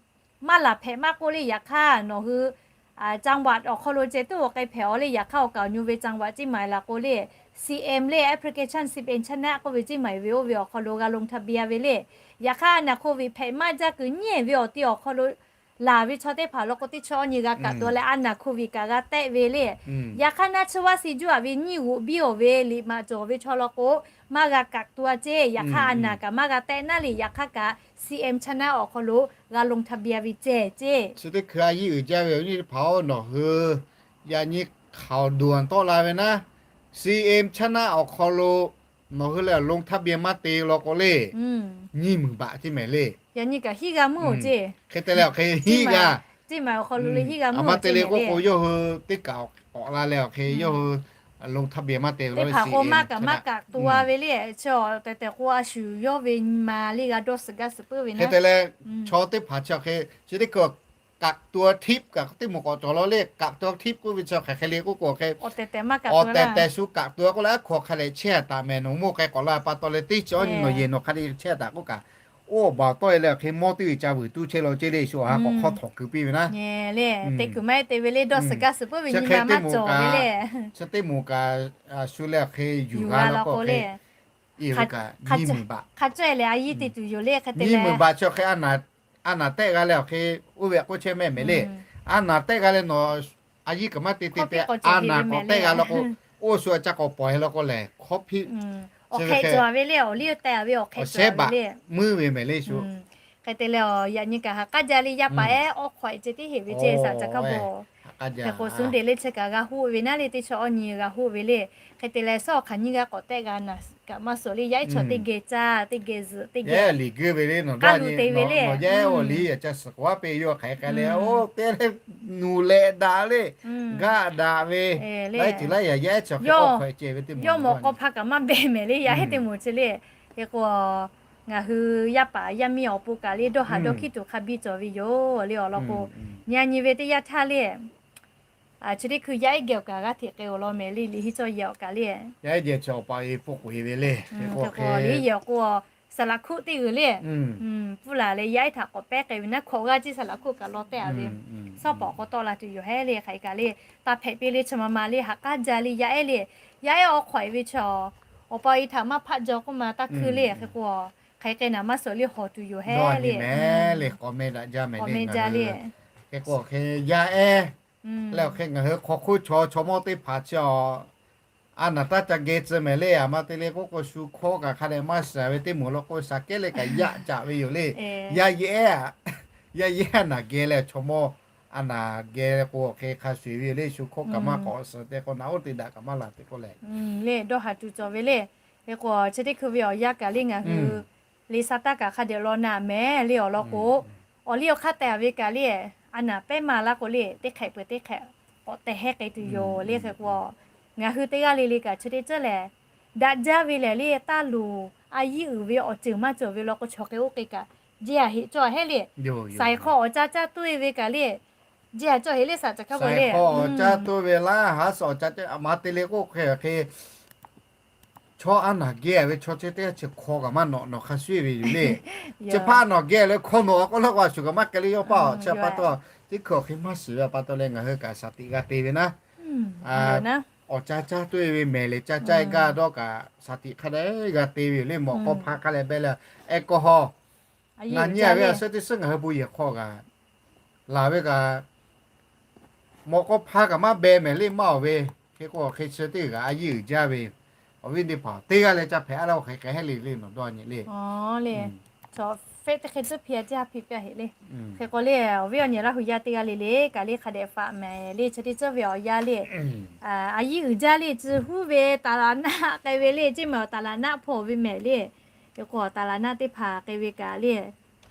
maˇ laˬ hpehꞈ maˇ k'oˆ le. Yaꞈ hk'aˇ nawˬ hui จังหวัด awˬ hk'aw lo ceh tuˬ k'ai hpehꞈ-aw le. Yaꞈ hk'aˇ awˬ kaˍ awˬ nyu ve จังหวัด ceˇ maˬ-e la k'o le, C M le application C M China k'oˆ ve ceˇ maˬ-e ve oˇ ve awˬ hk'aw lo g'a ลงทะเบียน ve le. Yaꞈ hk'aˇ a naˍ hk'oˆ viꞈ hpehꞈ maˇ jaˇ kuiˬ nyi ve awˬ ti awˬ hk'aw lo laˬ ve chaw teˇ hpaˍ law k'o teˇ chaw nyi g'a kaꞈ tuˬ leh a naˍ hk'oˆ viꞈ kaꞈ g'a tehˆ ve le. Yaꞈ hk'aˇ naˆ tsuhˇ vaˇ si juˇ-a ve nyiˇ g'oꞈ biˇ-aˬ ve liꞈ maꞈ cawˬ ve chaw law k'o maˇ g'a kaꞈ tuˬ-a ceˇ. Yaꞈ hk'aˇ a naˍ kaꞈ maˇ g'a tehˆ naˉ le. Yaꞈ hk'aˇ kaꞈ C M China awˬ hk'aw lo g'a ลงทะเบียน ve ceh ceˇ. Chi teˇ hkui a yiˇ uiˍ jaˇ ve awˬ nyi teˇ hpaˍ-oˬ, nawˬ hui yaꞈ nyi hk'aoˍ duˬ tawˆ la ve naˉ, C M China awˬ hk'aw lo nawˬ hui lehˬ ลงทะเบียน maˇ te law k'o le, nyiˇ meunˍ baꞈ ceˇ mehˍ le. Yaꞈ nyi kaꞈ hiˉ g'a meuˇ-oˬ ceˇ. Hk'e te leh awˬ hk'e hiˉ g'a, maˇ te le k'oˆ k'o yawˇ hui teˇ kaꞈ k'awꞈ la leh awˬ hk'e yawˇ hui ลงทะเบียน maˇ te law, teˇ hpaˍ k'o maˇ kaꞈ maˇ kaꞈ tuˬ-a ve le. Chaw tehˬ tehˬ k'o a shu yawˇ ve nyi ma le g'a dawˇ suhˍ gaˇ suhˍ puiˉ ve naˉ. Hk'e te leh chaw teˇ hpaˍ chi awˬ hk'e chi teˇ hkui kaꞈ tuˬ a hteˆ kaꞈ teˇ moˍ k'awꞈ cawˬ law le, kaꞈ tuˬ a hteˆ k'oˆ ve chi hk'aˬ hk'e le k'oˆ k'o hk'e, awˬ tehˬ tehˬ shu kaꞈ tuˬ a k'oˆ leh a hkaw hk'a leh chehˇ a taˍ mehˍ nawˬ mawˇ k'ai k'awꞈ la pa taw leh teˇ chi awˇ nyi nawˬ yehˬ nawˬ hk'a le chehˇ a taˍ k'oˆ kaꞈ, oˇ awˬ baˬ tawˆ e leh awˬ hk'e mawˇ teˇ g'uiˬ ca vuiˬ tuˬ chehˇ law ceˇ le shu awˬ ha k'awꞈ hk'awˇ htawꞈ kuiˬ piˇ ve naˉ. Te kuiˬ maˇ heˆ te ve le, dawˇ suhˍ gaˇ suhˍ puiˉ ve nyi ma maˇ cawˬ ve le. Chi teˇ moˍ kaꞈ shu leh awˬ hk'e yuˬ g'a la k'o le, hk'a cawˇ e leh a yiˇ te tuˬ yoˬ le hk'e te le. Nyiˇ meunˍ baꞈ chi awˬ hk'e a naˍ tehˆ g'a leh awˬ hk'e, oˇ ve k'oˆ chehˇ mehˆ mehˍ le. A naˍ tehˆ g'a leh nawˬ a yiˇ kaꞈ maˇ te te te, a naˍ k'awꞈ tehˆ g'a law k'o, oˇ shu a ca k'awꞈ pawˍ he law k'o lehˬ hk'awˇ hpiˆ. Awˬ hk'e cawˬ ve le, awˬ liˇ tehˆ ve awˬ hk'e cawˬ ve le. Muiˉ ve mehˍ le shu. Hk'e te leh, yaꞈ nyi kaꞈ ha k'aˉ jaˇ le, yaˇ paˍ ehˉ awˉ hk'awꞈ e ce tiˉ heˍ ve ceˇ saˍ ca hk'a bo. Hk'e k'o suhˉ deꞈ le chi kaꞈ g'a hoˆ ve naˉ le, teˇ chaw awˇ nyi g'a hoˆ ve le. Hk'e te leh, suhˉ awˬ hk'aˬ nyiˇ g'aˇ k'awꞈ tehˆ g'a naˍ kaꞈ maˇ suhˍ le, yaˇ ehˉ chaw teˇ geh caˇ teˇ geh zuhꞈ teˇ geh liꞈ guˇ ve le nawˬ dawˇ nyi te ve le. Yaˇ ehˉ awˬ liˇ yaꞈ ca suhˍ k'oˍ aˉ peˇ yawˇ hk'aˬ hk'e leh oˇ teˇ leh nuˬ leh daꞈ le, gaˆ daꞈ ve, laiˉ ceuˬ laiˉ yaꞈ yaˇ ehˉ chaw hk'e awˬ hk'awꞈ e ce ve teˇ moˍ k'awˇ hpaˇ kaꞈ maˇ beh mehˍ le, yaˇ ehˉ teˇ moˍ chi le. Hk'e k'o ngaˬ hui yaˇ paˍ yaˇ miˇ awˬ pon kaꞈ le dawˇ haˍ dawˇ hkiˉ tuˬ hk'a biˇ cawˬ ve yoˬ le awˬ lawn k'o, nyi a nyi ve teˇ yanˇ htaˇ le, chi teˇ hkui yaˇ ehˉ geh awˬ kaꞈ g'aˇ hteꞈ k'ai awˬ lawn mehˍ le, liꞈ henˇ cawˇ yehˬ awˬ kaꞈ le. Yaˇ ehˉ geh chi awˬ pa e pfuhˇ k'oˍ e ve le. Hk'e k'o le yehˬ k'o saˍ laꞈ hkuˆ teˇ g'uiˬ le, pfuhˇ laˬ leh yaˇ ehˉ htaꞈ k'awꞈ pehˉ k'ai ve naˉ hkawꞈ g'aˇ ciˇ saˍ laꞈ hkuˆ kaꞈ law tehˆ a ve, suhˉ paˍ k'awꞈ tawˆ la tuˬ yoˬ hehˉ le hk'aˬ hk'e kaꞈ le. Taˇ hpehꞈ piˇ le chi ma ma le ha k'aˉ jaˇ le yaˇ ehˉ le. Yaˇ ehˉ awˬ hk'awꞈ e ve chi awˬ pa e htaꞈ maˇ hpaˆ jaw k'oˆ ma taˇ hkuiˇ le hk'e k'o, hk'aˬ hk'e naˍ maˇ suhˍ le hawˬ tuˬ yoˬ hehˉ le. K'awꞈ meh jaˇ le. Hk'e k'o hk'e yaˇ ehˉ leh awˬ hk'e ngaˬ hui hk'aw hk'oˆ chaw chaw mawˇ teˇ hpaˍ chi awˬ a naˍ taˇ ca geh tcuh mehˍ le. A ma te le k'oˆ k'o shu hkawˇ kaꞈ hk'a dehꞈ maˇ shiˍ ve teˇ moˍ law k'o shaˍ kehˉ leh kaꞈ yaˇ caꞈ ve yoˬ le. Yaˇ yaˇ ehˉ, yaˇ yaˇ a naˍ geh leh chaw mawˇ a naˍ geh k'o awˬ hk'e hk'a shuˍ ve yoˬ le. Shu hkawˇ kaꞈ maˇ k'awꞈ suhˍ te k'o naꞈ oˇ te daꞈ kaꞈ maˇ laˬ te k'oˆ leh le dawˇ haˍ tuˬ cawˬ ve le. Hk'e k'o chi teˇ hkui ve awˬ yanˇ kaꞈ le ngaˬ hui le sa taˇ kaꞈ hk'a dehꞈ law naˍ mehˍ le awˬ lawn k'o, awˬ liˇ awˬ hk'aˇ tehˬ ve kaꞈ le, a naˍ pehˉ ma laˇ k'o le teˇ hk'ehꞈ peuˬ teˇ hk'ehꞈ k'awꞈ tehˬ hehˉ k'ai tuˬ yoˬ le. Hk'e k'o ngaˬ hui teˇ g'aˇ le le kaꞈ chi teˇ ceuˬ lehˬ, daꞈ jaˇ ve lehˬ le taˇ loˍ a yiˇ uiˍ ve awˬ ceuˬ maˇ cawˬ ve law k'o chaw hk'e oˇ k'e kaꞈ jeˇ a heꞈ cawˇ hehˉ le. Saiˍ hk'aw awˬ ca caˇ toˇ e ve kaꞈ le, jeˇ a cawˇ heꞈ le saˍ ca hk'a ve le. Saiˍ hk'aw awˬ caˇ toˇ ve laˇ haˉ suhˍ awˬ ca caˇ a ma te le k'oˆ hk'e hk'e chaw a naˍ geh ve chaw chi teˇ g'aˇ chi hk'aw kaꞈ maˇ nawꞈ nawˬ hk'a shuˍ ve yoˬ le. Chi hpaˇ nawˬ geh leh hk'aw nawˬ k'oˆ laˇ k'o a shuˍ kaꞈ maˇ k'ai le yawˇ paˇ awˬ chi pa taw, teˇ hkui awˬ hk'e maˇ shiˍ ve pa taw leh ngaˬ hui kaꞈ shaˍ tiꞈ g'a te ve naˉ, awˬ ca caˇ toˇ e ve mehˍ leh ca caˇ e gaˇ dawˇ kaꞈ shaˍ tiꞈ hk'a dehꞈ g'a te ve yoˬ le. Mawꞈ k'aw hpaˇ hk'a leh beh leh, ehˉ k'aw haw, ngaˬ nyi a ve a suhˉ teˇ suhˉ ngaˬ hui bon yehˬ hk'aw kaꞈ laˬ ve kaꞈ mawꞈ k'aw hpaˇ kaꞈ maˇ beh mehˍ le maˇ awˬ ve. Hk'e k'o hk'e chi teˇ g'aˇ a yiˇ uiˍ jaˇ ve, awˬ viˉ teˇ hpaˍ teˇ g'aˇ leh ca hpehꞈ a laˇ hk'e k'ai hehˉ le le nawˬ dawˇ nyi le. Chaw fehˆ teˇ hk'e tcuhˇ hpi a ciˇ ha hpi piˇ a heꞈ le. Hk'e k'o le awˬ viˉ awˬ nyi Laˇ hu yaˇ teˇ g'aˇ le le kaꞈ le hk'a dehꞈ faꞈ mehˍ le chi teˇ ceuˬ ve awˬ yanˇ le, a yiˇ uiˍ jaˇ le tcuh huˉ ve taˍ laˍ naˆ k'ai ve le ceˇ mehˍ awˬ taˍ laˍ naˆ hpawˇ ve mehˍ le. Hk'e k'o taˍ laˍ naˆ teˇ hpaˍ k'ai ve kaꞈ le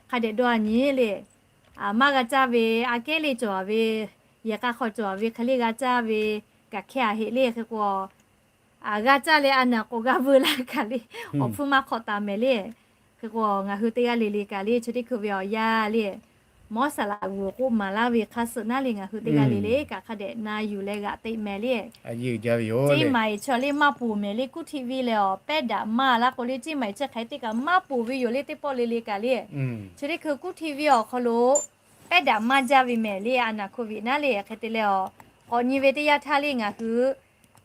hk'a dehꞈ dawˇ a nyi le. Maˇ g'a caˇ ve aꞈ kehˉ le cawˬ ve, yehˬ k'a hk'aw cawˬ ve hk'e le g'a caˇ ve kaꞈ hkeh a heꞈ le. Hk'e k'o g'a caˇ leh a naˍ k'awꞈ g'a veu laˇ kaꞈ le, awˬ hpfuhˇ maˇ hk'awꞈ taˍ mehˍ le. Hk'e k'o ngaˬ hui teˇ g'aˇ le le kaꞈ le chi teˇ hkui ve awˬ yanˇ le, mawˉ saˍ laꞈ g'uiˬ k'oˆ maˍ laˇ ve hk'a suhˍ naˉ le ngaˬ hui teˇ g'aˇ le le kaꞈ hk'a dehꞈ na yuˬ leh g'aꞈ teꞈ mehˍ le. Ceˇ maiˍ chi le maˇ poˬ mehˍ le kuˉ htiˆ viˇ leh awˬ pehˉ daꞈ maˇ laˇ k'o le ceˇ maiˍ chi hk'e teˇ kaꞈ maˇ poˬ ve yoˬ le teˇ pawˆ le le kaꞈ le. Chi teˇ hkui kuˉ htiˆ viˇ awˬ hk'aw lo pehˉ daꞈ maˇ jaˇ ve mehˍ le a naˍ โควิด naˉ le. Hk'e te leh awˬ k'awꞈ nyi ve teˇ yanˇ htaˇ le ngaˬ hui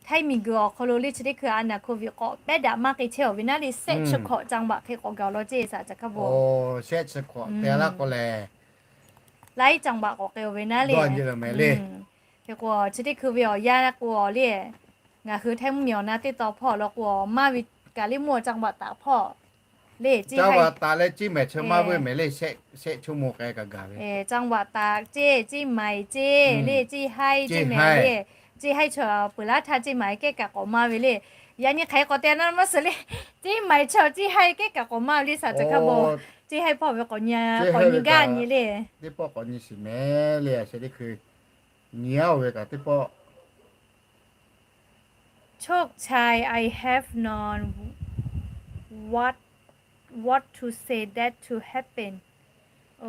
htaiˇ miˬ guiˬ awˬ hk'aw lo le chi teˇ hkui a naˍ โควิด k'awꞈ pehˉ daꞈ maˇ k'ai chehˇ awˬ ve naˉ le sehˆ chi hkawꞈ จังหวัด hk'e k'awꞈ gaˬ law ceˇ saˍ ca hk'a bo. Sehˆ chi hkawꞈ te laˇ k'o lehˬ laiˉ จังหวัด k'awꞈ k'ai awˬ ve naˉ le. Hk'e k'o chi teˇ hkui ve awˬ yanˇ k'o awˬ le ngaˬ hui htaiˇ mvuhˇ miˬ awˬ na teˇ taw hpawˇ law k'o maˇ ve kaꞈ le mvuhˇ จังหวัด taˍ hpawˇ le จังหวัด taˍ leh ceˇ maiˍ chi maˇ veuˇ mehˍ le sehˆ sehˆ ชั่วโมง k'ai kaꞈ gaˬ ve จังหวัดตาก ceˇ, เชียงใหม่ ceˇ le, เชียงราย ceˇ mehˍ le. เชียงราย chaw peuˬ laˇ htaˇ ceˇ maiˍ kehˉ kaꞈ k'awꞈ maˇ ve le. Yaꞈ nyi hk'aˬ hk'e k'awꞈ te a naˉ maˇ suhˍ le. Ceˇ maiˍ chaw เชียงราย kehˉ kaꞈ k'awꞈ maˇ ve le saˍ ca hk'a bo. Ceˇ haiˇ hpawˇ ve k'awꞈ nyi, k'awꞈ nyi gaˇ nyi le. Teˇ pawˆ k'awꞈ nyi shiˍ mehˍ le a sheh teˇ hkui nyi a oˬ ve kaꞈ teˇ pawˆ โชคชัย I have known what what to say that to happen. โ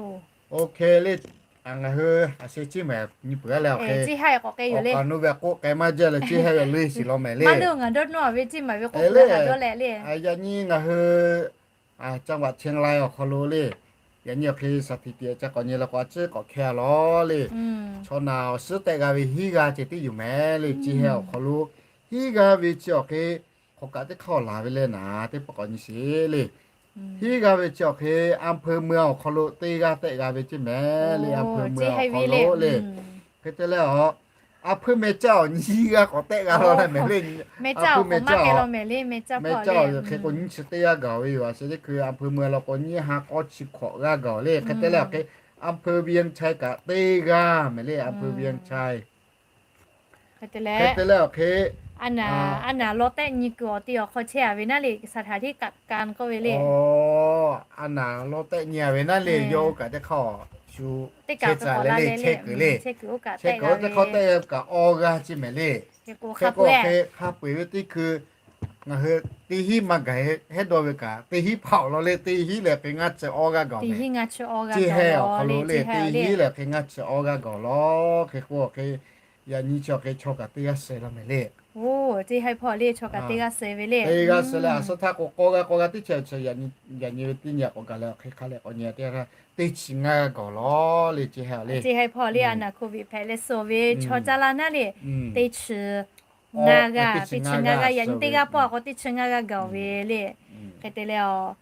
อเคเลย Ngaˬ hui a shu ciˇ mehˍ nyi peuˬ a leh awˬ hk'e, awˬ kaꞈ nu ve k'oˆ k'ai maˇ jaˇ leh ciˇ haiˉ ve leuˇ shiˍ law mehˍ le. Yaꞈ nyi ngaˬ hui caˇ vaꞈ chehˇ la awˬ hk'aw lo le, yaꞈ nyi awˬ hk'e shaˍ htiˍ tiꞈ ca k'awꞈ nyi la k'o a ciˉ k'awꞈ hkehˇ a lawˬ le. Chaw naˬ awˬ suhˉ tehˆ g'a ve hiˉ g'aˇ ceh tiˉ yoˬ mehˍ le. Ciˇ haiˉ awˬ hk'aw lo hiˉ g'aˇ ve chi awˬ hk'e hk'aw kaꞈ teˇ hk'aˇ laˬ ve leh naˍ teˇ pawˆ k'awꞈ nyi sheˍ le. Hiˉ g'aˇ ve chi awˬ hk'e อำเภอเมือง awˬ hk'aw lo teˇ g'aˇ tehˆ g'a ve ceˇ mehˍ le. อำเภอเมือง awˬ hk'aw lo le. Hk'e te leh a, อำเภอแม่สอด awˬ nyi g'aˇ k'awꞈ tehˆ g'a law leh mehˍ le. อำเภอแม่สอด awˬ hk'e k'o nyiˇ chi teˇ g'aˇ gaˬ ve yoˬ. A shu teˇ hkui อำเภอเมือง law k'o nyiˇ ha k'awˇ chi hkawꞈ g'aˇ gaˬ le. Hk'e te leh awˬ hk'e อำเภอเวียงชัย kaꞈ teˇ g'aˇ mehˍ le. อำเภอเวียงชัย Hk'e te leh awˬ hk'e a naˍ law tehˆ nyi kuiˬ awˬ ti awˬ hk'aw chehˇ a ve naˉ le, สถานที่กักกัน k'oˆ ve le. A naˍ law tehˆ nyi a ve naˉ le, yawˇ oˇ kaꞈ teˇ hk'aˇ shu chehˇ tcuh leh le, chehˇ kuiˬ le. Chehˇ kuiˬ oˇ teˇ hk'aˇ tehˆ kaꞈ awˇ g'aˇ ceˇ mehˍ le. Hk'e k'o hk'a peu-eˬ hk'e hk'a peu-eˬ ve teˇ hkui ngaˬ hui teˇ hinˉ maˇ gaˬ hehˉ dawˇ ve kaꞈ teˇ hinˉ hpaˍ awˬ lawn le, teˇ hinˉ lehˬ hk'e ngaˇ chi awˇ g'aˇ gaˬ mehˍ. Ceˇ hehˉ awˬ hk'aw lo le, teˇ hinˉ lehˬ hk'e ngaˇ chi awˇ g'aˇ gaˬ lawˬ. Hk'e k'o hk'e yaꞈ nyi chi awˬ hk'e chaw kaꞈ teˇ g'aˇ suh laˇ mehˍ le. Ceˇ haiˉ hpawˇ le, chaw kaꞈ teˇ g'aˇ suh ve le. Teˇ g'aˇ suh leh a suhˉ htaˇ k'o k'awˇ g'aˇ k'awˇ g'aˇ teˇ chi chi yaꞈ nyi ve teˇ nyi k'awꞈ gaˬ leh awˬ hk'e hk'a leh k'awꞈ nyi teˇ g'aˇ htaˇ teˇ chi ngaˇ g'aˇ gaˬ lawˬ le. Ceˇ haiˉ le, a naˍ โควิด hpehꞈ leh suh ve chaw caˇ laˇ naˉ le, teˇ chi ngaˇ g'aˇ, teˇ chi ngaˇ g'aˇ, yaꞈ nyi teˇ g'aˇ pawˆ a k'o teˇ chi ngaˇ g'aˇ gaˬ ve le. Hk'e te leh a,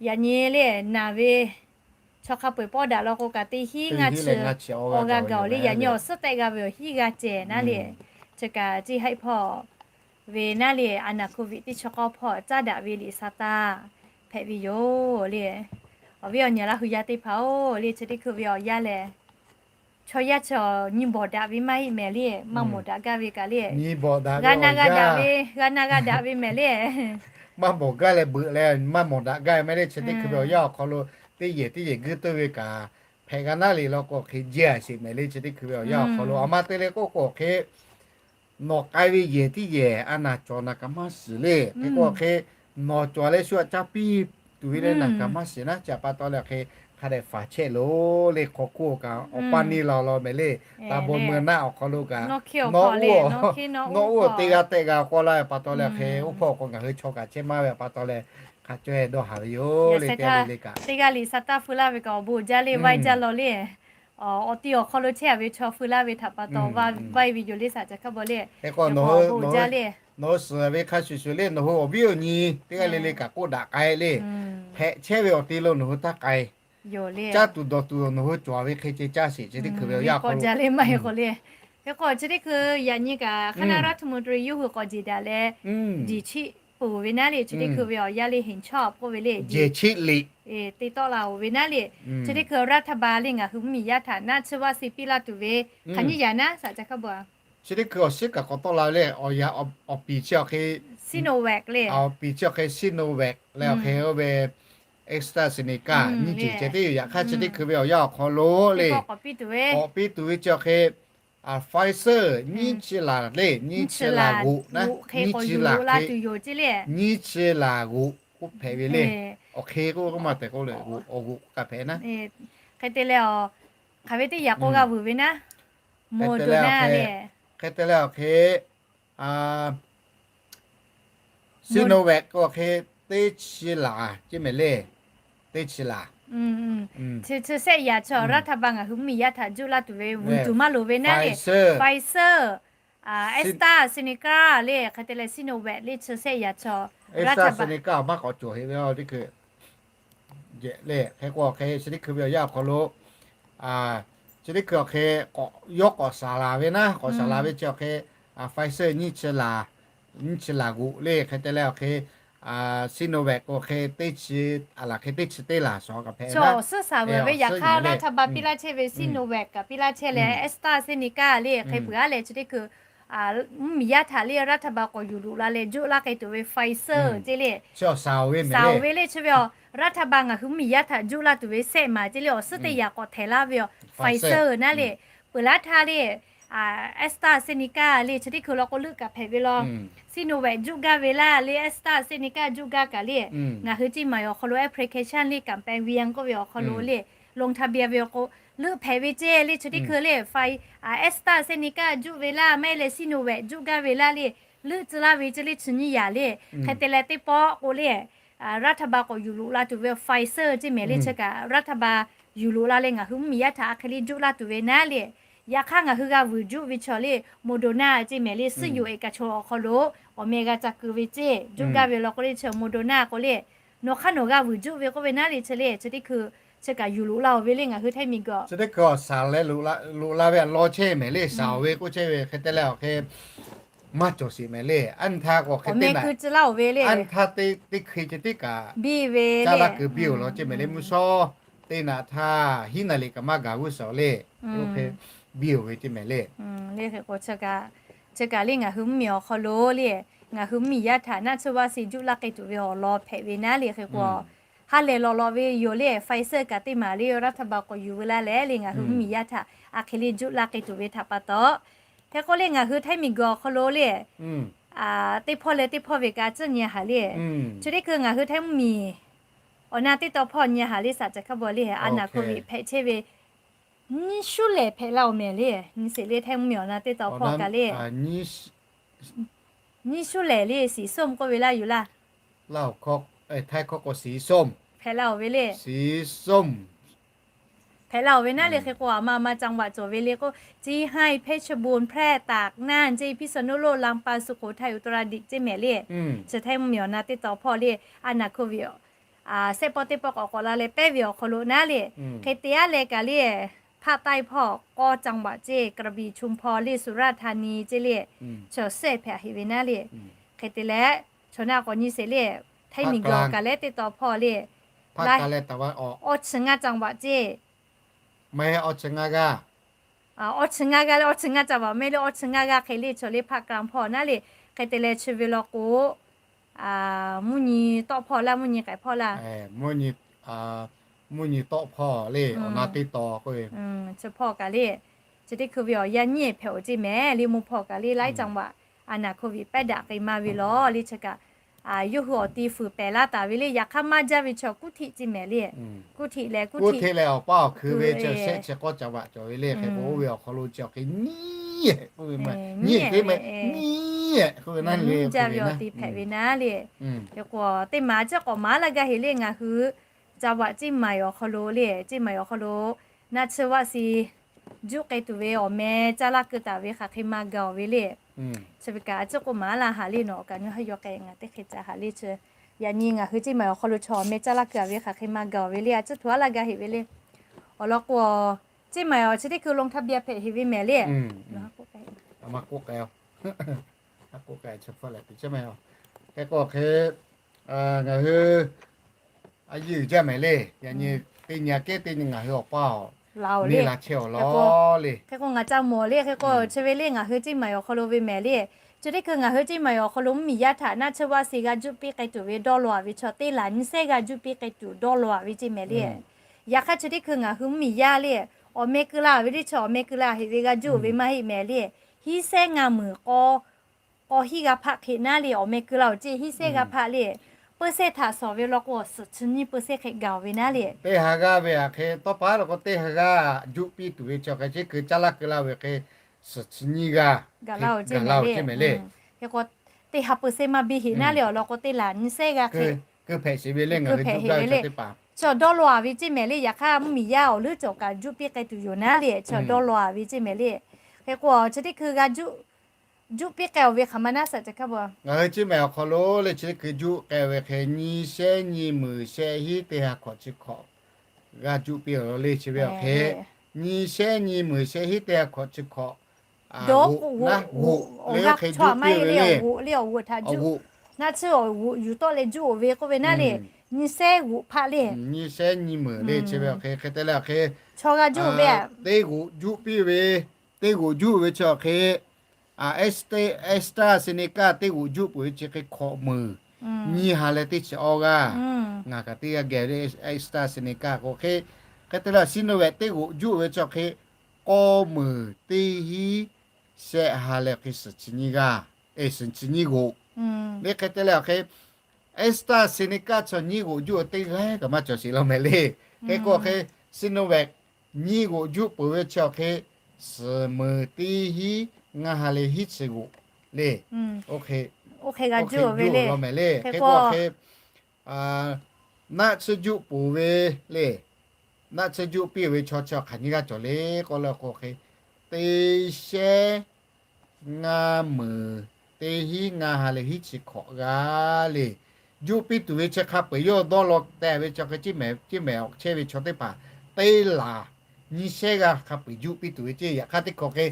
yaꞈ nyi le naˍ ve chaw hk'a peu-eˬ pawˆ daꞈ law k'o kaꞈ teˇ hinˉ ngaˇ chi awˇ g'aˇ gaˬ le. Yaꞈ nyi awˬ suhˉ tehˆ g'a ve awˬ hiˉ g'aˇ ceh naˉ le. Chi kaꞈ ceˇ haiˉ hpawˇ ve naˉ le, a naˍ โควิด teˇ chi k'awˇ hpawˇ caˇ daꞈ ve liꞈ sa taˇ hpehꞈ ve yoˬ le. Awˬ viˉ awˬ nyi Laˇ hui yaˇ teˇ hpaˍ-oˬ le, chi teˇ hkui ve awˬ yanˇ lehˬ, chaw yaˇ chi nyi bawˬ daꞈ ve maˇ heˆ mehˍ le. Maˇ mawˬ daꞈ gaˇ ve kaꞈ le, g'a na g'a daꞈ ve, g'a na g'a daꞈ ve mehˍ le. Maˇ mawˬ gaˇ leh beuꞈ leh maˇ mawˬ daꞈ gaˇ ve mehˍ le. Chi teˇ hkui ve awˬ yanˇ awˬ hk'aw lo teˇ yehˬ teˇ yehˬ guiˇ teuˇ ve kaꞈ hpehꞈ g'a naˉ le law k'o hk'e jehˇ a sheˍ mehˍ le. Chi teˇ hkui ve awˬ yanˇ awˬ hk'aw lo a ma te le k'oˆ k'o hk'e nawˬ k'ai ve yehˬ teˇ yehˬ a naˍ cawˬ naˍ kaꞈ maˇ shiˍ le. Hk'e k'o hk'e nawˬ cawˬ leh shu aꞈ caˇ piˇ tuˬ ve le naˍ kaꞈ maˇ shiˍ naˉ, chi aꞈ pa taw leh hk'e hk'a dehꞈ faˍ chehˇ loˬ le. Hk'aw hkuˇ kaꞈ awˬ paˇ neˇ la law mehˍ le. Taˍ bon meuˇ naˆ awˬ hk'aw lo kaꞈ nawˬ oˇ, nawˬ oˇ teˇ g'aˇ tehˆ g'a k'awˇ laˇ ve pa taw leh hk'e oˇ hpawˇ k'o ngaˬ hui chaw kaꞈ chehˇ maˇ ve pa taw leh hk'a caw e dawˇ haˍ ve yoˬ le. Teˇ g'aˇ liꞈ sa taˇ feu laˇ ve kaꞈ awˬ bon jaˇ le, vaiˇ jaˇ law le. Awˬ ti awˬ hk'aw lo chehˇ a ve chaw feu laˇ ve htaꞈ pa taw vaiˇ ve yoˬ le, saˍ ca hkaˇ bawˬ le. Hk'e k'o nawˬ hui suh ve hk'a shuˍ shuˍ le, nawˬ hui awˬ viˉ awˬ nyi teˇ g'aˇ le le kaꞈ k'oˆ daꞈ k'ai le. Hpehꞈ chehˇ ve awˬ te lo nawˬ hui taˇ k'ai. Caˇ tuˬ dawˬ tuˬ nawˬ hui cawˬ ve hk'e ceh caˇ sheˍ. Chi teˇ hkui ve awˬ yanˇ k'awꞈ jaˇ le maˇ heˆ k'o le. Hk'e k'o chi teˇ hkui yaꞈ nyi kaꞈ คณะรัฐมนตรี yawˇ hui k'awꞈ jeˬ daꞈ leh jeˬ chiˆ peuˬ ve naˉ le. Chi teˇ hkui ve awˬ yanˇ le เห็นชอบ k'oˆ ve le, jeˬ chiˆ liꞈ te tawˆ la-oˬ ve naˉ le. Chi teˇ hkui รัฐบาล le ngaˬ hui mvuhˇmiˬ yaˇ htaꞈ naˆ tsuhˇ vaˇ suh piˇ laˇ tuˬ ve hk'aˬ nyiˇ yaꞈ naˉ saˍ ca hkaˇ bawˬ a. Chi teˇ hkui awˬ suhˉ kaꞈ k'awꞈ tawˆ la ve le. Awˬ piˍ chi awˬ hk'e Sinovac le, awˬ piˍ chi awˬ hk'e Sinovac leh awˬ hk'e oˇ ve AstraZeneca nyiˇ ceuˬ ceh tiˉ yoˬ. Yaꞈ hk'aˇ chi teˇ hkui ve awˬ yanˇ awˬ hk'aw lo le k'awꞈ piˇ tuˬ ve chi awˬ hk'e Pfizer nyiˇ chi laˬ le, nyiˇ chi laˬ g'oꞈ naˉ, nyiˇ chi laˬ hk'e, nyiˇ chi laˬ g'oꞈ k'oˆ hpehꞈ ve le. Awˬ hk'e k'oˆ k'oˆ maˇ tehꞈ k'oˆ le, awˬ g'oꞈ k'oˆ kaꞈ hpehꞈ naˉ. Hk'e te leh a, hk'aˬ ve teˇ yaꞈ k'aw g'a vuiˬ ve naˉ, Moderna le. Hk'e te leh awˬ hk'e Sinovac k'o hk'e teˇ chi laˬ ceˇ mehˍ le. Teˇ chi laˬ, chi chi sehˆ yaꞈ chi รัฐบาล ngaˬ hui mvuhˇmiˬ yaˇ htaꞈ juˆ laˇ tuˬ ve vuiˬ tuˬ maˇ loˍ ve naˉ le. Pfizer, AstraZeneca le, hk'e te leh Sinovac le, chi sehˆ yaꞈ chi AstraZeneca maˇ k'awꞈ cawˬ heˆ ve teˇ hkui le. Hk'e k'o hk'e chi teˇ hkui ve awˬ yanˇ awˬ hk'aw lo chi teˇ hkui awˬ hk'e yawˇ k'awꞈ saˍ laˬ ve naˉ, k'awꞈ saˍ laˬ ve chi awˬ hk'e Pfizer nyiˇ chi laˬ, nyiˇ chi laˬ g'oꞈ le. Hk'e te leh awˬ hk'e Sinovac k'o hk'e teˇ chi, a laˬ hk'e teˇ chi teˇ laˬ shawˍ kaꞈ hpehꞈ ve naˉ. Chaw awˬ suhˉ saˍ veuˬ ve yaꞈ hk'aˇ รัฐบาล piˇ laˇ chehˇ ve Sinovac kaꞈ piˇ laˇ chehˇ leh AstraZeneca le, hk'e peuˬ aˉ leh chi teˇ hkui mvuhˇmiˬ yaˇ htaꞈ le รัฐบาล k'awꞈ yuˬ loꞈ la leh juˆ laˇ k'ai tuˬ ve Pfizer ceˇ le. Saˍ oˬ ve mehˍ le, chi ve awˬ รัฐบาล ngaˬ hui mvuhˇmiˬ yaˇ htaꞈ juˆ laˇ tuˬ ve sehˆ maˬ ceˇ le, awˬ suhˉ teˇ yaꞈ k'awꞈ htehˍ laˇ ve awˬ Pfizer naˉ le. Peuˬ laˇ htaˇ le AstraZeneca le, chi teˇ hkui law k'o leuˆ kaꞈ hpehꞈ ve law. Sinovac juˆ gaˇ ve laˇ le, AstraZeneca juˆ gaˇ kaꞈ le, ngaˬ hui ceˇ maˬ awˬ hk'aw lo application le การไปเวียง k'oˆ ve awˬ hk'aw lo le, ลงทะเบียน ve awˬ k'o Leuˆ hpehꞈ ve ceˇ le, chi teˇ hkui le, Pfizer, AstraZeneca juˆ ve laˇ, maˇ heˆ leh Sinovac juˆ gaˇ ve laˇ le, leuˆ tcuh laˇ ve ceˇ le, chi nyiˇ yaꞈ le. Hk'e te leh teˇ pawˆ k'o le, raˇ htaˇ ba k'awꞈ yuˬ loꞈ la tuˬ ve Pfizer ceˇ mehˍ le, chi kaꞈ raˇ htaˇ ba yuˬ loꞈ la leh ngaˬ hui mvuhˇmiˬ yaˇ htaꞈ a hk'e le juˆ laˇ tuˬ ve naˉ le. Yaꞈ hk'aˇ ngaˬ hui g'a vuiˬ juˆ ve chaw le, Moderna ceˇ mehˍ le, suhˉ yoˬ ehˍ kaꞈ chaw awˬ hk'aw lo awˬ meh g'a ca keu ve ceˇ juˆ gaˇ ve law k'o le, chi Moderna k'o le, nawˬ hk'aˇ nawˬ g'a vuiˬ juˆ ve k'oˆ ve naˉ le, chi le chi teˇ hkui chi kaꞈ yuˬ loꞈ la-oˬ ve le ngaˬ hui htaiˇ miˬguiˬ. Chi teˇ hkui awˬ shaˍ leh loꞈ la ve a law chehˇ mehˍ le, shaˍ-oˬ ve k'oˆ chehˇ ve hk'e te leh awˬ hk'e maˇ cawˬ sheˍ mehˍ le. Aˉ nyi htaˇ k'o hk'e te naꞈ, aˉ nyi htaˇ teˇ hkui chi teˇ kaꞈ biˇ ve caˇ laˇ keu biˇ-oˬ law ceˇ mehˍ le, mvuhˇ shawˉ teˇ naꞈ htaˇ hiˉ naˍ liꞈ kaꞈ maˇ gaˬ g'uˇ suhˍ le, oˇ hk'e biˇ-oˬ ve ceˇ mehˍ le. Chi kaꞈ, chi kaꞈ le ngaˬ hui mvuhˇmiˬ awˬ hk'aw lo le, ngaˬ hui mvuhˇmiˬ yaˇ htaꞈ naˆ tsuhˇ vaˆ si juˆ laˇ k'ai tuˬ ve awˬ lawn hpehꞈ ve naˉ le hk'e k'o, ha lehˬ lawˬ lawˬ ve yoˬ le, Pfizer kaꞈ teˇ maˬ le, raˇ htaˇ ba k'awꞈ yuˬ ve laˇ leh le ngaˬ hui mvuhˇmiˬ yaˇ htaꞈ a hk'e le juˆ laˇ k'ai tuˬ ve htaꞈ pa taw, hk'e k'oˆ le ngaˬ hui htaiˇ miˬguiˬ awˬ hk'aw lo le, teˇ hpawˇ leh teˇ hpawˇ ve kaꞈ tcuhˉ nyi haˍ le. Chi teˇ hkui ngaˬ hui htaiˇ mvuhˇmiˬ awˬ na teˇ taw hpawˇ nyi haˍ le, saˍ ca hkaˇ baw le, a naˍ hkawˇ ve hpehꞈ chehˇ ve nyiˇ shuˉ lehˬ hpehꞈ laˇ-oˬ mehˍ le. Nyi sheˍ le htaiˇ mvuhˇmiˬ awˬ na teˇ taw hpawˇ kaꞈ le, nyiˇ shuˉ lehˬ le, สีส้ม k'oˆ ve laˇ yoˬ laˇ. Hpehꞈ laˇ-oˬ ve le. Hpehꞈ laˇ-oˬ ve naˉ le hk'e k'o, a ma ma จังหวัด cawˬ ve le k'o, เชียงราย เพชรบูรณ์ แพร่ ตาก น่าน ceˇ, พิษณุโลก ลำปาง สุโขทัย อุตรดิตถ์ ceˇ mehˍ le. Chi htaiˇ mvuhˇmiˬ awˬ na teˇ taw hpawˇ le, a naˍ hkawˇ ve sehˆ pawˆ teˇ pawˆ k'awꞈ k'awꞈ la leh pehˉ ve awˬ hk'aw lo naˉ le. Hk'e te-a leh kaꞈ le, ภาคใต้ hpawˇ เก้า จังหวัด ceˇ, กระบี่ ชุมพร le, สุราษฎร์ธานี ceˇ le, chaw sehˆ hpehꞈ heˍ ve naˉ le. Hk'e te leh, chaw naˆ k'awꞈ nyi sheˍ le, htaiˇ miˬguiˬ kaꞈ leh teˇ taw hpawˇ le, awˇ chi ngaˇ จังหวัด ceˇ, awˇ chi ngaˇ g'aˇ le, awˇ chi ngaˇ จังหวัด maˇ heˆ le, awˇ chi ngaˇ g'aˇ hk'e le, chaw le ภาคกลาง hpawˇ naˉ le. Hk'e te leh chi ve law k'o, mvuhˇ nyi tawˆ hpawˇ laˇ, mvuhˇ nyi k'ehˍ hpawˇ laˇ, mvuhˇ nyi tawˆ hpawˇ le, awˬ na teˇ taw k'o, chi hpawˇ kaꞈ le, chi teˇ hkui ve awˬ yanˇ nyiˇ hpehꞈ-oˬ ceˇ mehˍ le, mvuhˇ hpawˇ kaꞈ le, หลายจังหวัด a naˍ hkawˇ ve pehˉ daꞈ k'ai maˇ ve law le, chi kaꞈ yawˇ hui awˬ ti fuiˍ pehˍ laˇ taˍ ve le. Yaꞈ hk'aˇ maˇ jaˇ ve chaw กรุงเทพ ceˇ mehˍ le, กรุงเทพ leh กรุงเทพ leh awˬ paˇ awˬ hkui ve chi shehˆ chi k'awˇ จังหวัด cawˬ ve le. Hk'e k'o oˇ ve awˬ hk'aw lo chi awˬ hk'e nyiˇ hpehꞈ k'oˆ ve, nyiˇ hpehꞈ ve, nyiˇ hpehꞈ k'oˆ ve naˉ le, jaˇ ve awˬ ti hpehꞈ ve naˉ le. Hk'e k'o teˇ maˬ a ciˉ k'awꞈ maˍ laˇ gaˇ heˍ le, ngaˬ hui จังหวัด เชียงใหม่ awˬ hk'aw lo le, เชียงใหม่ awˬ hk'aw lo naˆ tsuhˇ vaˆ si juˆ k'ai tuˬ ve awˬ meh caˇ laˇ keu taˍ ve hk'aˬ hk'e maˇ gaˬ-oˬ ve le. Chi ve kaꞈ a ciˉ k'oˆ maˍ laˇ haˍ le, nawˬ kaꞈ nyi haˇ yaw k'ai ngaˬ teˇ hk'e ca haˍ le. Chi yaꞈ nyi ngaˬ hui เชียงใหม่ awˬ hk'aw lo chaw awˬ meh caˇ laˇ keu-a ve hk'aˬ hk'e maˇ gaˬ-oˬ ve le, a ciˉ htoꞈ a laˇ gaˇ heˍ ve le. Awˬ lawn k'o, เชียงใหม่ awˬ chi teˇ hkui ลงทะเบียน hpehꞈ heˍ ve mehˍ le. Hk'e k'o hk'e, ngaˬ hui a yehˬ jaˇ mehˍ le. Yaꞈ nyi teˇ nyi aꞈ kehˉ teˇ nyi ngaˬ hui awˬ paˇ-oˬ, neˇ la chehˇ-oˬ law le. Hk'e k'o ngaˬ ca mawˬ le, hk'e k'o chi ve le ngaˬ hui เชียงใหม่ awˬ hk'aw lo ve mehˍ le. Chi teˇ hkui ngaˬ hui เชียงใหม่ awˬ hk'aw lo mvuhˇmiˬ yaˇ htaꞈ naˆ tsuhˇ vaˆ si g'a juˆ piˇ k'ai tuˬ ve dawˇ law-a ve chaw teˇ laˬ nyiˇ sehˉ g'a juˆ piˇ k'ai tuˬ dawˇ law-a ve ceˇ mehˍ le. Yaꞈ hk'aˇ chi teˇ hkui ngaˬ hui mvuhˇmiˬ yaˇ le, awˬ meh keu la-oˬ ve le, chaw awˬ meh keu la heˍ ve g'a juˆ-oˬ ve maˇ heˆ mehˍ le. Hiˉ sehˉ ngaˇ meunˍ k'aw k'aw hiˉ g'a hpaˆ hk'e naˉ le, awˬ meh keu la-oˬ ceˇ, hiˉ sehˉ g'a hpaˆ le. Peuˇ sehˉ htaꞈ sawˍ ve law k'o, suhˍ chi nyiˇ peuˇ sehˉ hk'e gaˬ-oˬ ve naˉ le. Teˇ ha g'aˇ ve hk'e tawˇ pa law k'o, teˇ ha g'aˇ juˆ piˇ tuˬ ve chi hk'e chi hkui caˇ laˇ keu laˇ ve hk'e, suhˍ chi nyiˇ g'aˇ gaˬ laˇ-oˬ ceˇ mehˍ le. Hk'e k'o, teˇ ha peuˇ sehˉ maˇ biˇ heˍ naˉ le, awˬ lawn k'o teˇ laˬ nyiˇ sehˉ g'a hk'e keu hpehꞈ sheˍ ve le, ngaˬ hui juˆ gaˇ ve teˇ hpaˍ. Chaw dawˇ law-a ve ceˇ mehˍ le, yaꞈ hk'aˇ mvuhˇmiˬ yaˇ awˬ leuˉ cawˬ kaꞈ juˆ piˇ k'ai tuˬ yoˬ naˉ le, chaw dawˇ law-a ve ceˇ mehˍ le. Hk'e k'o, chi teˇ hkui g'a juˆ juˆ piˇ k'ai-oˬ ve hk'aˬ ma naˉ saˍ ca hkaˇ ba. Ngaˬ hui ceˇ mehˍ awˬ hk'aw lo le chi teˇ hkui juˆ k'ai ve hk'e nyiˇ shehˉ nyiˇ meunˍ shehˆ hiˉ teˇ ha hkawꞈ chi hkawꞈ g'a juˆ piˇ-oˬ le. Chi ve awˬ hk'e nyiˇ shehˉ nyiˇ meunˍ shehˆ hiˉ teˇ ha hkawꞈ chi hkawꞈ, g'oꞈ naˉ g'oꞈ le hk'e juˆ piˇ ve le. G'oꞈ le awˬ g'oꞈ htaꞈ juˆ, naˆ tsuhˇ awˬ g'oꞈ yuˬ tawˆ leh juˆ-oˬ ve k'oˆ ve naˉ le. Nyiˇ shehˉ g'oꞈ hpaˆ le, nyiˇ shehˉ nyiˇ meunˍ le. Chi ve awˬ hk'e hk'e te leh awˬ hk'e chaw g'a juˆ ve, teˇ g'oꞈ juˆ piˇ ve, teˇ g'oꞈ juˆ ve chi awˬ hk'e AstraZeneca teˇ g'oꞈ juˆ peuˬ ve chi hk'e hkawꞈ meunˍ nyiˇ ha leh teˇ chi awˇ g'aˇ. Ngaˬ kaꞈ teˇ g'aˇ geh le AstraZeneca k'o hk'e, hk'e te leh Sinovac teˇ g'oꞈ juˆ ve chi awˬ hk'e k'aw meunˍ teˇ hiˉ shehˆ ha leh hk'e suhˍ chi nyiˇ g'aˇ, suhˍ chi nyiˇ g'oꞈ le. Hk'e te leh awˬ hk'e AstraZeneca chaw nyiˇ g'oꞈ juˆ teˇ g'aˇ kaꞈ maˇ cawˬ sheˍ law mehˍ le. Hk'e k'o hk'e Sinovac nyiˇ g'oꞈ juˆ peuˬ ve chi awˬ hk'e, suhˍ meunˍ teˇ hinˉ ngaˇ ha leh hiˉ chi g'oꞈ le. Oˇ hk'e juˆ ve law mehˍ le. Hk'e k'o, naˆ tsuhˇ juˆ peuˬ ve le. Naˆ tsuhˇ juˆ piˇ ve chaw chi hk'aˬ nyiˇ g'aˇ cawˬ le k'oˆ le k'o hk'e, teˇ shehnˉ ngaˇ meunˍ teˇ hinˉ ngaˇ ha leh hiˉ chi hkawꞈ g'aˇ le. Juˆ piˇ tuˬ ve chi hk'a peu-eˬ yawˇ dawˇ law teh ve chi hk'e, ceˇ mehˍ awˬ chehˇ ve chaw teˇ hpaˍ teˇ laˬ nyiˇ shehnˉ g'aˇ hk'a peu-eˬ juˆ piˇ tuˬ ve ceˇ. Yaꞈ hk'aˇ teˇ hkawꞈ hk'e,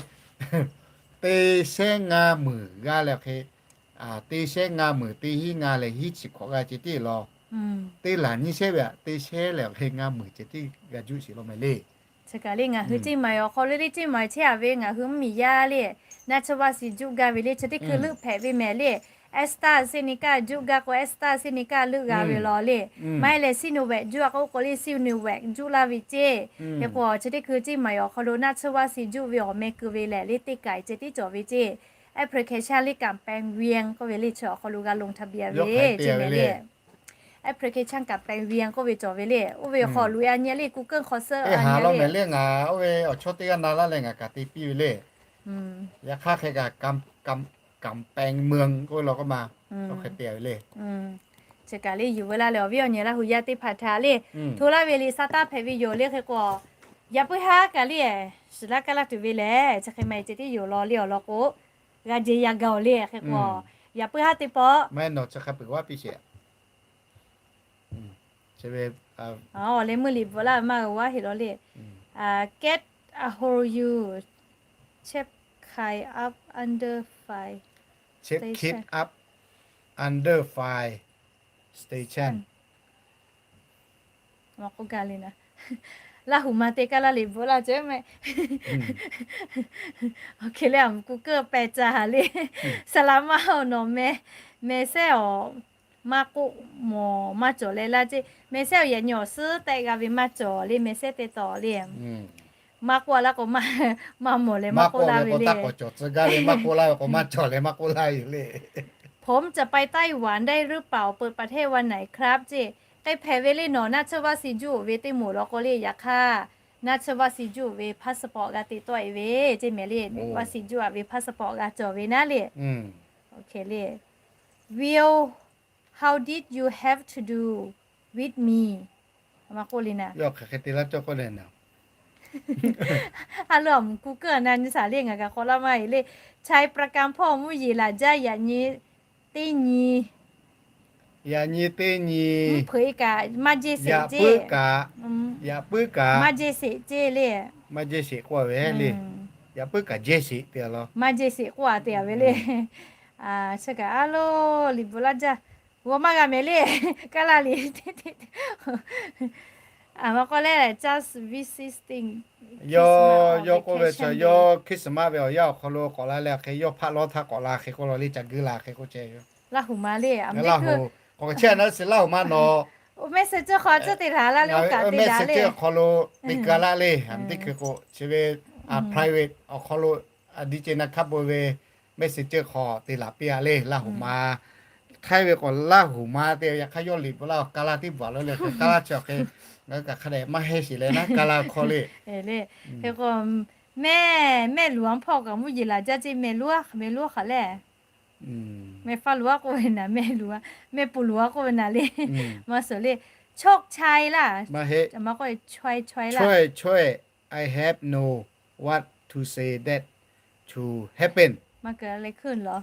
teˇ shehnˉ ngaˇ meunˍ g'aˇ le hk'e, teˇ shehnˉ ngaˇ meunˍ teˇ hinˉ ngaˇ leh hiˉ chi hkawꞈ g'aˇ ceh tiˉ law. Teˇ laˬ nyiˇ shehnˉ ve aꞈ, teˇ shehnˉ leh awˬ hk'e ngaˇ meunˍ ceh tiˉ g'a juˆ sheˍ law mehˍ le. Chi kaꞈ le ngaˬ hui ceˇ maiˍ awˬ hk'aw lo le ceˇ maiˍ chehˇ a ve ngaˬ hui mvuhˇmiˬ yaˇ le, naˆ tsuhˇ vaˇ si juˆ gaˇ ve le. Chi teˇ hkui leuˆ hpehꞈ ve mehˍ le. AstraZeneca juˆ gaˇ k'o AstraZeneca leuˆ g'a ve law le. Maˇ heˆ leh Sinovac juˆ a k'o k'o le Sinovac juˆ laˇ ve ceˇ. Hk'e k'o chi teˇ hkui ceˇ maiˍ awˬ hk'aw lo naˆ tsuhˇ vaˇ si juˆ ve awˬ meh keu ve lehˬ le teˇ kaiˬ ceh tiˉ cawˬ ve ceˇ. Application le การแปลงเวียง k'oˆ ve le chi awˬ hk'aw lo g'a loˍ ทะเบียน ve ceˇ mehˍ le. Application การแปลงเวียง k'oˆ ve cawˬ ve le. Oˇ ve awˬ hk'aw lo a nyi le Google hk'aw suhˉ a nyi le. Oˇ ve awˬ chawˇ teˇ g'aˇ na laˇ leh ngaˬ kaꞈ te piˇ ve le. Yaꞈ hk'aˇ hk'e kaꞈ การแปลงเมือง k'oˆ ve law k'oˆ ma, hk'e te ve le. Chi kaꞈ le yuˬ veu laˇ leh awˬ viˉ awˬ nyi Laˇ huˍ yaˇ teˇ hpaˍ htaꞈ le hto laˇ ve le sa taˇ hpehꞈ ve yoˬ le. Hk'e k'o yaꞈ puiˉ haˉ kaꞈ le shiˍ laˇ kaˇ laˇ tuˬ ve lehˬ chi hk'e ma ceh tiˉ yoˬ law le awˬ lawn k'o, g'a jehˬ yaˇ gaˬ-oˬ le. Hk'e k'o yaꞈ puiˉ haˉ teˇ pawˆ Awˬ leh meuˇ liꞈ bvuhꞈ laˇ maˇ g'a g'a heˆ law le. Get a hold you, check kai up under fire station. Under fire station. K'oˆ gaˇ le na. Laˇ huˍ ma te kaˇ laˇ liꞈ bvuhꞈ laˇ ceh mehˍ. Awˬ hk'e le a mvuhˬ ku keuˆ peh ca haˍ le. Saˍ laˍ ma-oˬ, nawˬ meh meh sehˉ awˬ maˇ k'oˆ mawˬ maˇ cawˬ leh laˇ ceˇ. Meh sehˉ awˬ yaꞈ nyi awˬ suhˉ tehˆ g'a ve maˇ cawˬ le. Meh sehˉ te tawˍ le. Maˇ k'oˆ laˇ k'o maˇ mawˬ leh maˇ k'oˆ laˇ ve le. Maˇ k'oˆ laˇ ve k'o maˇ cawˬ leh maˇ k'oˆ laˇ ve le. ผมจะไปไต้หวันได้หรือเปล่า เปิดประเทศวันไหนครับ ceˇ. K'ai hpehꞈ ve le nawˬ naˆ tsuhˇ vaˇ si juˆ ve teˇ moˍ law k'o le. Yaꞈ hk'aˇ naˆ tsuhˇ vaˇ si juˆ ve passport g'a te tawˆ e ve ceˇ mehˍ le. Vaˇ si juˆ a ve passport g'a cawˬ ve naˉ le. Will, how did you have to do with me? Maˇ k'oˆ le na. Yawˇ hk'aˬ hk'e te laˇ cawˇ k'oˆ le na. A lo a mvuhˬ ku keuˆ na nyi shaˍ le ngaˬ kaꞈ k'awꞈ laˇ maˇ heˆ le. Chai prakan hpawˇ mvuhˇ yeˬ laˬ jaˇ yaꞈ nyi teˇ nyi. Yaꞈ nyi teˇ nyi. Mvuhˇ hpeuꞈ e kaꞈ maˇ jeˇ sheˍ ceˇ. Yaꞈ puiˉ kaꞈ maˇ jeˇ sheˍ ceˇ le. Maˇ jeˇ sheˍ k'oˆ a ve le. Yaꞈ puiˉ kaꞈ jeˇ sheˍ te a law. Maˇ jeˇ sheˍ k'oˆ a te a ve le. Chi kaꞈ a lo liꞈ bvuhꞈ laˇ jaˇ. G'aw maˇ g'a mehˍ le. Kaˇ laˇ liꞈ. A ma k'oˆ le just visiting. Yawˇ yawˇ k'oˆ ve chaw yawˇ Christmas ve awˬ yanˇ awˬ hk'aw lo k'awꞈ la leh hk'e yawˇ hpaˆ lawˇ htaˇ k'awꞈ la hk'e k'oˆ law le ca guiˇ la hk'e k'oˆ ceh yoˬ. Laˇ huˍ ma le. Laˇ huˍ k'awꞈ chehˇ a naˉ shiˍ Laˇ huˍ ma nawˬ message hk'aw tcuhˉ te htaꞈ laˇ le oˇ kaꞈ te daꞈ le. Message hk'aw lo te gaˇ laˇ le. Teˇ hkui k'o chi ve private awˬ hk'aw lo a di ce na hk'a peu ve message hk'aw te laˬ piˇ a le. Laˇ huˍ ma hk'aiˉ ve k'awꞈ Laˇ huˍ ma te yaꞈ hk'aˇ yawˇ liꞈ bvuhꞈ laˇ kaˇ laˇ teˇ bvuhꞈ a lo le. Kaˇ laˇ chi awˬ hk'e ngaˬ hui kaꞈ hk'a dehꞈ maˇ heˆ sheˍ leh naˉ kaˇ laˇ hk'aw le. Hk'e k'o mehˆ mehˆ luˬ a hpawˇ kaꞈ mvuhˇ yeˬ laˬ jaˇ ceˇ. Mehˆ luˬ a mehˆ luˬ a hk'aˬ le. Mehˆ faˇ luˬ a k'oˆ ve naˍ, mehˆ luˬ a, mehˆ pu luˬ a k'oˆ ve naˍ le. Maˇ suhˍ le. Chawˇ chaiˇ laˇ. Maˇ heˆ. Chaweh chaweh laˇ. Chaweh chaweh, I have no what to say that to happen. Maˇ keunˍ le hkuiˇ lawˬ.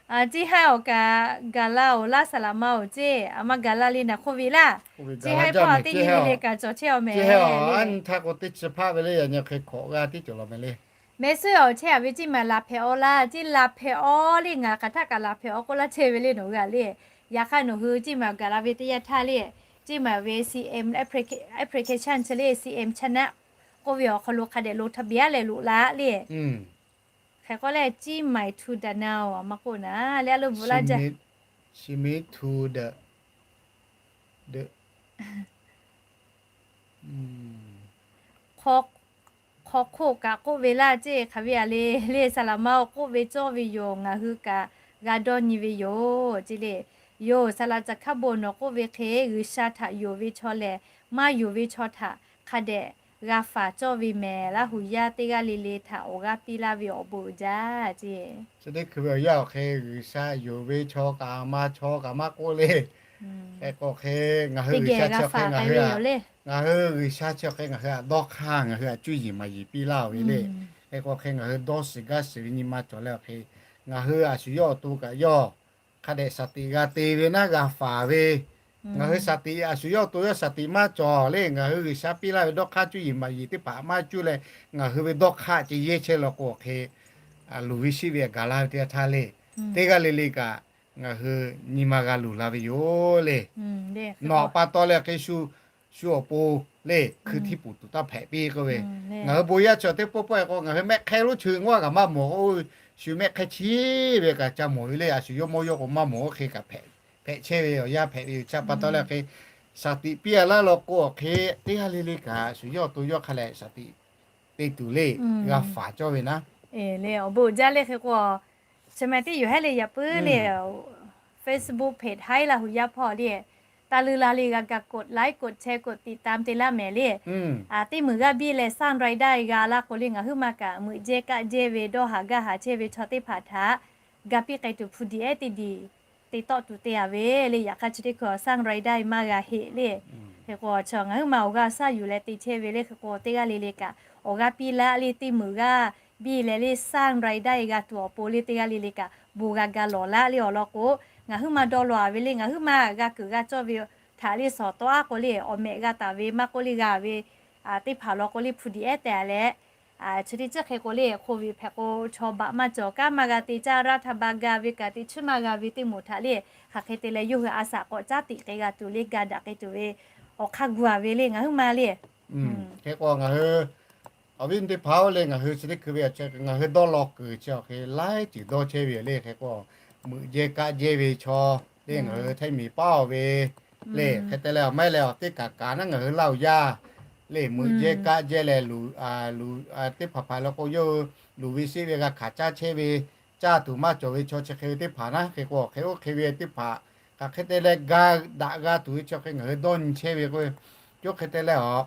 Ceˇ haˉ awˬ kaꞈ gaˬ la oˬ laˇ saˍ laˍ ma oˬ ceˇ. A ma gaˬ la le naˍ hk'oˆ ve laˇ. Ceˇ haˉ hpawˇ teˇ nyi le kaꞈ cawˬ chehˇ a mehˍ. Aˉ nyi htaˇ k'o teˇ chi hpaˇ ve le yaꞈ nyi hk'e hk'awꞈ g'a teˇ cawˬ law mehˍ le. Mehˆ suhˉ awˬ chehˇ a ve ceˇ maˬ laˬ hpehꞈ aw laˇ. Ceˇ laˬ hpehꞈ aw le ngaˬ hk'aˬ htaˇ kaꞈ laˬ hpehꞈ aw k'oˆ laˇ chehˇ ve le nawˬ hui a le. Yaꞈ hk'aˇ nawˬ hui ceˇ maˬ gaˬ la ve teˇ yanˇ htaˇ le, ceˇ maˬ ve C M application chi le C M channel k'oˆ ve awˬ hk'aw lo hk'a dehꞈ lo ทะเบียน leh loꞈ la le. Hk'e k'oˆ leh ceˇ maˬ ทู Danang maˇ k'oˆ naˍ le a lo bvuhꞈ laˇ jaˇ. Hk'aw hk'oˆ kaꞈ k'oˆ ve laˇ ceˇ hk'aˬ ve a le le saˍ laˍ ma oˬ k'oˆ ve cawˇ ve yoˬ. Ngaˬ hui kaꞈ g'a dawˇ nyi ve yoˬ ceˇ le. Yoˬ saˍ laˍ caˬ hkaˇ bon nawˬ k'oˆ ve hk'e G'uiˬsha htaꞈ yonˍ ve chaw lehˬ maˇ yonˍ ve chaw htaꞈ hk'a dehꞈ g'a faˍ cawˇ ve mehˍ. Laˇ hu yaˇ teˇ g'aˇ le le htaꞈ awˬ g'aˇ piˇ laˇ ve awˬ bon uiˍ jaˇ ceˇ. Chi teˇ hkui ve awˬ yanˇ awˬ hk'e G'uiˬsha yonˍ ve chaw kaꞈ maˇ, chaw kaꞈ maˇ k'oˆ le. Hk'e k'o hk'e ngaˬ hui G'uiˬsha chi awˬ hk'e ngaˬ hui, ngaˬ hui G'uiˬsha chi awˬ hk'e ngaˬ hui htaꞈ dawˇ hk'aˇ, ngaˬ hui htaꞈ cuˇ yiˍ maˍ yiˍ piˇ laˇ ve le. Hk'e k'o hk'e ngaˬ hui dawˇ shiˍ gaˇ shiˍ ve nyi ma cawˬ leh awˬ hk'e, ngaˬ hui a shu yawˇ awˬ to kaꞈ yawˇ hk'a dehꞈ shaˍ tiꞈ g'a te ve naˉ g'a faˍ ve, ngaˬ hui shaˍ tiꞈ a shu yawˇ awˬ to yawˇ shaˍ tiꞈ maˇ cawˬ le. Ngaˬ hui G'uiˬsha piˇ laˇ ve dawˇ hk'aˇ cuˇ yiˍ maˍ yiˍ teˇ hpaˍ maˇ cuˇ leh, ngaˬ hui ve dawˇ hk'aˇ ceh yehˇ chehˇ law k'o hk'e, luˬ ve shiˆ ve gaˬ la ve teˇ g'aˇ htaˇ le, teˇ g'aˇ le le kaꞈ ngaˬ hui nyi ma g'a luˬ la ve yoˬ le. Nawˬ pa taw leh hk'e shu, shu awˬ pon le hkui htiˇ puˍ tuˬ taˇ hpehꞈ piˇ k'oˆ ve, ngaˬ hui bon yaˇ chaw teˇ pawˆ pawˆ e k'o, ngaˬ hui mehˆ hk'ehˇ lonˉ chi ngaw g'a kaꞈ maˇ mawˬ k'o, shu mehˆ hk'ehˇ chi ve kaꞈ ca mawˬ ve le. A shu yawˇ mawˇ yawˇ k'o maˇ mawˬ oˇ hk'e kaꞈ hpehꞈ chehˇ ve awˬ yanˇ hpehꞈ ve yoˬ. Chi pa taw leh hk'e shaˍ tiꞈ piˇ a laˇ law k'o awˬ hk'e, teˇ g'aˇ le le kaꞈ shu yawˇ awˬ to yawˇ hk'a leh shaˍ tiꞈ te tuˬ le g'a faˍ cawˇ ve naˉ. Le awˬ bon uiˍ jaˇ le hk'e k'o, chi ma teˇ yoˬ hehˉ le yaꞈ puiˉ le Facebook page haiˉ Laˇ hu yaˇ hpawˇ le, taˇ leuˉ laˇ le g'a ga กดไลค์ กดแชร์ กดติดตาม te laˇ mehˍ le. Teˇ meunˍ g'aˇ biˇ leh สร้างรายได้ g'a laˇ k'o le ngaˬ huiˉ ma kaꞈ meuꞈ jehˇ kaˆ jehˇ ve dawˇ haˍ gaˇ haˍ chehˇ ve chaw teˇ hpaˍ htaꞈ ga piˇ k'ai tuˬ hpu diꞈ ehˉ teˇ diˬ te tawˆ tuˬ te a ve le. Yaꞈ hk'aˇ chi teˇ hkui สร้างรายได้ maˇ g'a heˆ le. Hk'e k'o chi ngaˬ huiˉ ma awˬ g'aˇ shaˉ yuˬ leh te chehˇ ve le. Hk'e k'o teˇ g'aˇ le le kaꞈ awˬ g'aˇ piˇ laˇ le. Teˇ meunˍ g'aˇ biˇ leh le สร้างรายได้ g'a tuˬ awˬ pon le teˇ g'aˇ le le kaꞈ bon g'a ga lawˬ laˇ le awˬ lawn k'o, ngaˬ huiˉ ma dawˇ law a ve le. Ngaˬ huiˉ ma g'a kuiˬ g'a cawˇ ve htaꞈ le shawˍ tawˆ aˉ k'o le awˬ mehꞈ g'a taˍ ve maˇ k'oˆ le g'a ve teˇ hpaˍ law k'o le hpu diꞈ ehˉ tehꞈ a leh, chi teˇ ceuˬ hk'e k'o le โควิด hpehꞈ k'o chaw baꞈ maˇ cawˬ, kanˉ maˇ g'a te, caˇ raˇ htaˇ ba ga ve kaꞈ teꞈ chiˉ maˇ g'a ve teˇ moˍ htaꞈ le hk'aˬ hk'e te leh yawˇ hui a shaꞈ k'awꞈ caˉ tiꞈ k'ai g'a tuˬ le ga daꞈ k'ai tuˬ ve awˬ hk'aˇ gu a ve le ngaˬ huiˉ ma le. Hk'e k'o ngaˬ hui awˬ viˉ teˇ hpaˍ-oˬ le, ngaˬ hui chi teˇ hkui ve ngaˬ hui dawˇ law kuiˬ chi awˬ hk'e laiˉ ceuˬ dawˇ chehˇ ve yoˬ le. Hk'e k'o meuꞈ jehˇ kaˆ jehˇ ve chaw le ngaˬ hui hteˇ miˬ paˉ-oˬ ve le. Hk'e te leh awˬ mehˉ leh awˬ teˇ kaꞈ kaꞈ naˉ ngaˬ hui Laˇ hu yaˇ le meuꞈ jehˇ kaˆ jehˇ leh luˬ, luˬ teˇ hpaˍ hpaˍ law k'o yawˇ hui luˬ ve sheˆ ve g'a hkanˍ caˇ chehˇ ve, caˇ tuˬ maˇ cawˬ ve chaw chi hk'e ve teˇ hpaˍ naˉ. Hk'e k'o hk'e ve teˇ hpaˍ hk'aˬ hk'e te leh ga daꞈ g'a tuˬ ve chi hk'e ngaˬ hui dawˇ nyi chehˇ ve k'o, yawˇ hk'e te leh awˬ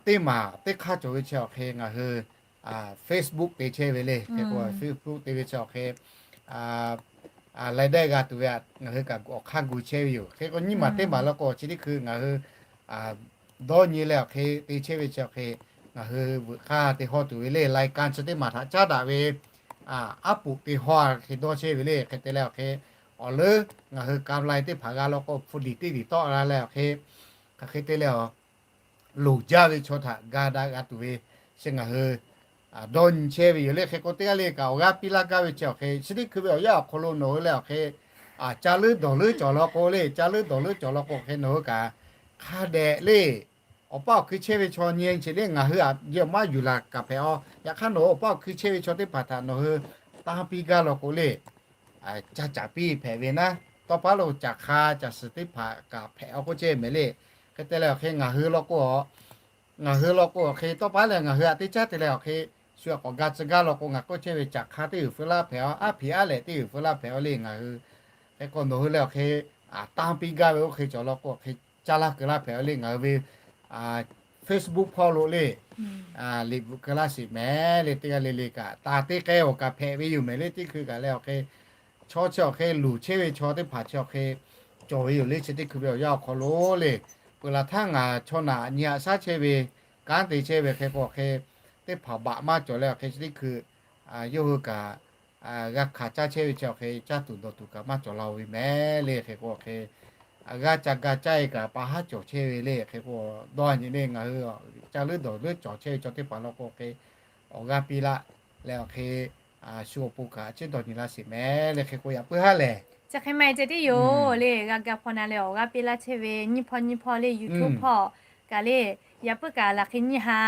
teˇ maˬ teˇ hk'aˇ cawˬ ve chi awˬ hk'e ngaˬ hui Facebook te chehˇ ve le. Hk'e k'o Facebook te ve chi awˬ hk'e รายได้ g'a tuˬ ve ngaˬ hui kaꞈ awˬ hk'aˇ gu chehˇ ve yoˬ. Hk'e k'o nyiˇ maˬ teˇ maˬ law k'o chi teˇ hkui ngaˬ hui dawˇ nyi leh awˬ hk'e te chehˇ ve chi awˬ hk'e ngaˬ hui veuꞈ k'aˇ te hawˇ tuˬ ve le. Lai kan chi teˇ maˬ htaꞈ caˉ daꞈ ve aˉ poꞈ te hawˇ hk'e dawˇ chehˇ ve le. Hk'e te leh awˬ hk'e awˬ leuˉ ngaˬ hui ka lai teˇ hpaˍ g'a law k'o hpu diꞈ teˇ diˬ tawˆ la leh awˬ hk'e hk'aˬ hk'e te leh awˬ loˍ jaˇ ve chaw htaꞈ ga daꞈ g'a tuˬ ve chi ngaˬ hui dawˇ nyi chehˇ ve yoˬ le. Hk'e k'o teˇ g'aˇ le kaꞈ awˬ g'aˇ piˇ laˇ gaˇ ve chi awˬ hk'e chi teˇ hkui ve awˬ yanˇ awˬ hk'aw lo nawˬ hui leh awˬ hk'e caˇ leuˉ dawˬ leuˉ cawˬ law k'o le, caˇ leuˉ dawˬ leuˉ cawˬ law k'o hk'e nawˬ hui kaꞈ hk'a dehꞈ le awˬ paˇ awˬ hkui chehˇ ve chaw nyi chi le ngaˬ hui a yawˇ maˇ yuˬ laˬ kaꞈ hpehꞈ-aw. Yaꞈ hk'aˇ nawˬ hui awˬ paˇ awˬ hkui chehˇ ve chaw teˇ hpaˍ htaꞈ nawˬ hui tanˇ piˇ gaˇ law k'o le, ca caˍ piˇ hpehꞈ ve naˉ, tawˇ paˉ lo caˍ hk'a caˍ suhˍ teˇ hpaˍ kaꞈ hpehꞈ-aw k'oˆ chehˇ mehˍ le. Hk'e te leh awˬ hk'e ngaˬ hui law k'o, ngaˬ hui law k'o awˬ hk'e tawˇ paˉ leh ngaˬ hui aꞈ teˇ caˉ te leh awˬ hk'e shu aꞈ k'awꞈ ga tcuh gaˇ law k'o ngaˬ k'oˆ chehˇ ve caˍ hk'a teˇ g'uiˬ feu laˇ hpehꞈ-aw, aˉ hpiꞈ aˉ lehꞈ teˇ g'uiˬ feu laˇ hpehꞈ-aw le ngaˬ hui. Hk'e k'o nawˬ hui leh awˬ hk'e tanˇ piˇ gaˇ ve oˇ hk'e cawˬ law k'o awˬ hk'e caˇ laˇ keu laˇ hpehꞈ-aw le ngaˬ hui ve Facebook hpawˇ lo le liꞈ bvuhꞈ keu laˇ sheˍ mehˍ le. Teˇ g'aˇ le le kaꞈ taˍ te k'ai awˬ kaꞈ hpehꞈ ve yoˬ mehˍ le. Teˇ hkui kaꞈ leh awˬ hk'e chaw chi awˬ hk'e luˬ chehˇ ve chaw teˇ hpaˍ chi awˬ hk'e cawˬ ve yoˬ le. Chi teˇ hkui ve awˬ yanˇ awˬ hk'aw lo le peuˬ laˬ htaˇ ngaˬ chaw naꞈ nyi aꞈ shaˉ chehˇ ve kanˉ te chehˇ ve hk'e k'o awˬ hk'e teˇ hpaˍ baꞈ maˇ cawˬ leh awˬ hk'e chi teˇ hkui yawˇ hui kaꞈ g'a hkanˍ caˇ chehˇ ve chi awˬ hk'e caˇ tuˬ dawˬ tuˬ kaꞈ maˇ cawˬ la-o ve mehˍ le. Hk'e k'o awˬ hk'e g'a ca ga caˇ-e kaꞈ pa haˉ cawˬ chehˇ ve le. Hk'e k'o dawˇ nyi le ngaˬ hui caˇ leuˉ dawˬ leuˉ cawˬ chehˇ ve chaw teˇ hpaˍ law k'o hk'e awˬ g'aˇ piˇ laˇ leh awˬ hk'e shu awˬ pon kaꞈ chiˇ dawˬ nyi laˇ sheˍ mehˍ le. Hk'e k'o yaꞈ puiˉ haˉ lehˬ chi hk'e maˇ heˆ ceh tiˉ yoˬ le. G'a ga hpawˇ na leh awˬ g'aˇ piˇ laˇ chehˇ ve nyiˇ hpawˇ nyiˇ hpawˇ le YouTube hpawˇ kaꞈ le yaꞈ puiˉ kaꞈ laˬ hk'e nyiˇ ha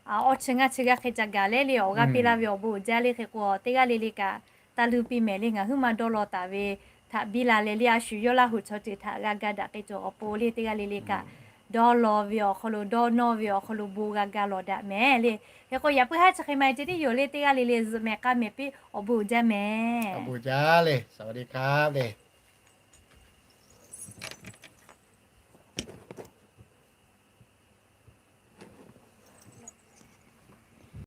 awˇ chi ngaˇ chi g'aˇ hk'e ca gaˬ leh le awˬ g'aˇ piˇ laˇ ve awˬ bon uiˍ jaˇ le. Hk'e k'o teˇ g'aˇ le le kaꞈ taˇ leuˉ piˇ mehˍ le ngaˬ huiˉ maˇ dawˇ law taˍ ve htaꞈ biˇ la leh le a shu yawˇ Laˇ hu chaw ceuˬ htaꞈ g'a ga daꞈ k'ai cawˬ awˬ pon le teˇ g'aˇ le le kaꞈ dawˇ law ve awˬ hk'aw lo dawˇ nawˇ ve awˬ hk'aw lo bon g'a ga lawˬ daꞈ mehˍ le. Hk'e k'o yaꞈ puiˉ haˉ chi hk'e maˇ ceh tiˉ yoˬ le. Teˇ g'aˇ le le zuhꞈ mehˍ k'a mehˍ piˇ awˬ bon uiˍ jaˇ mehˍ.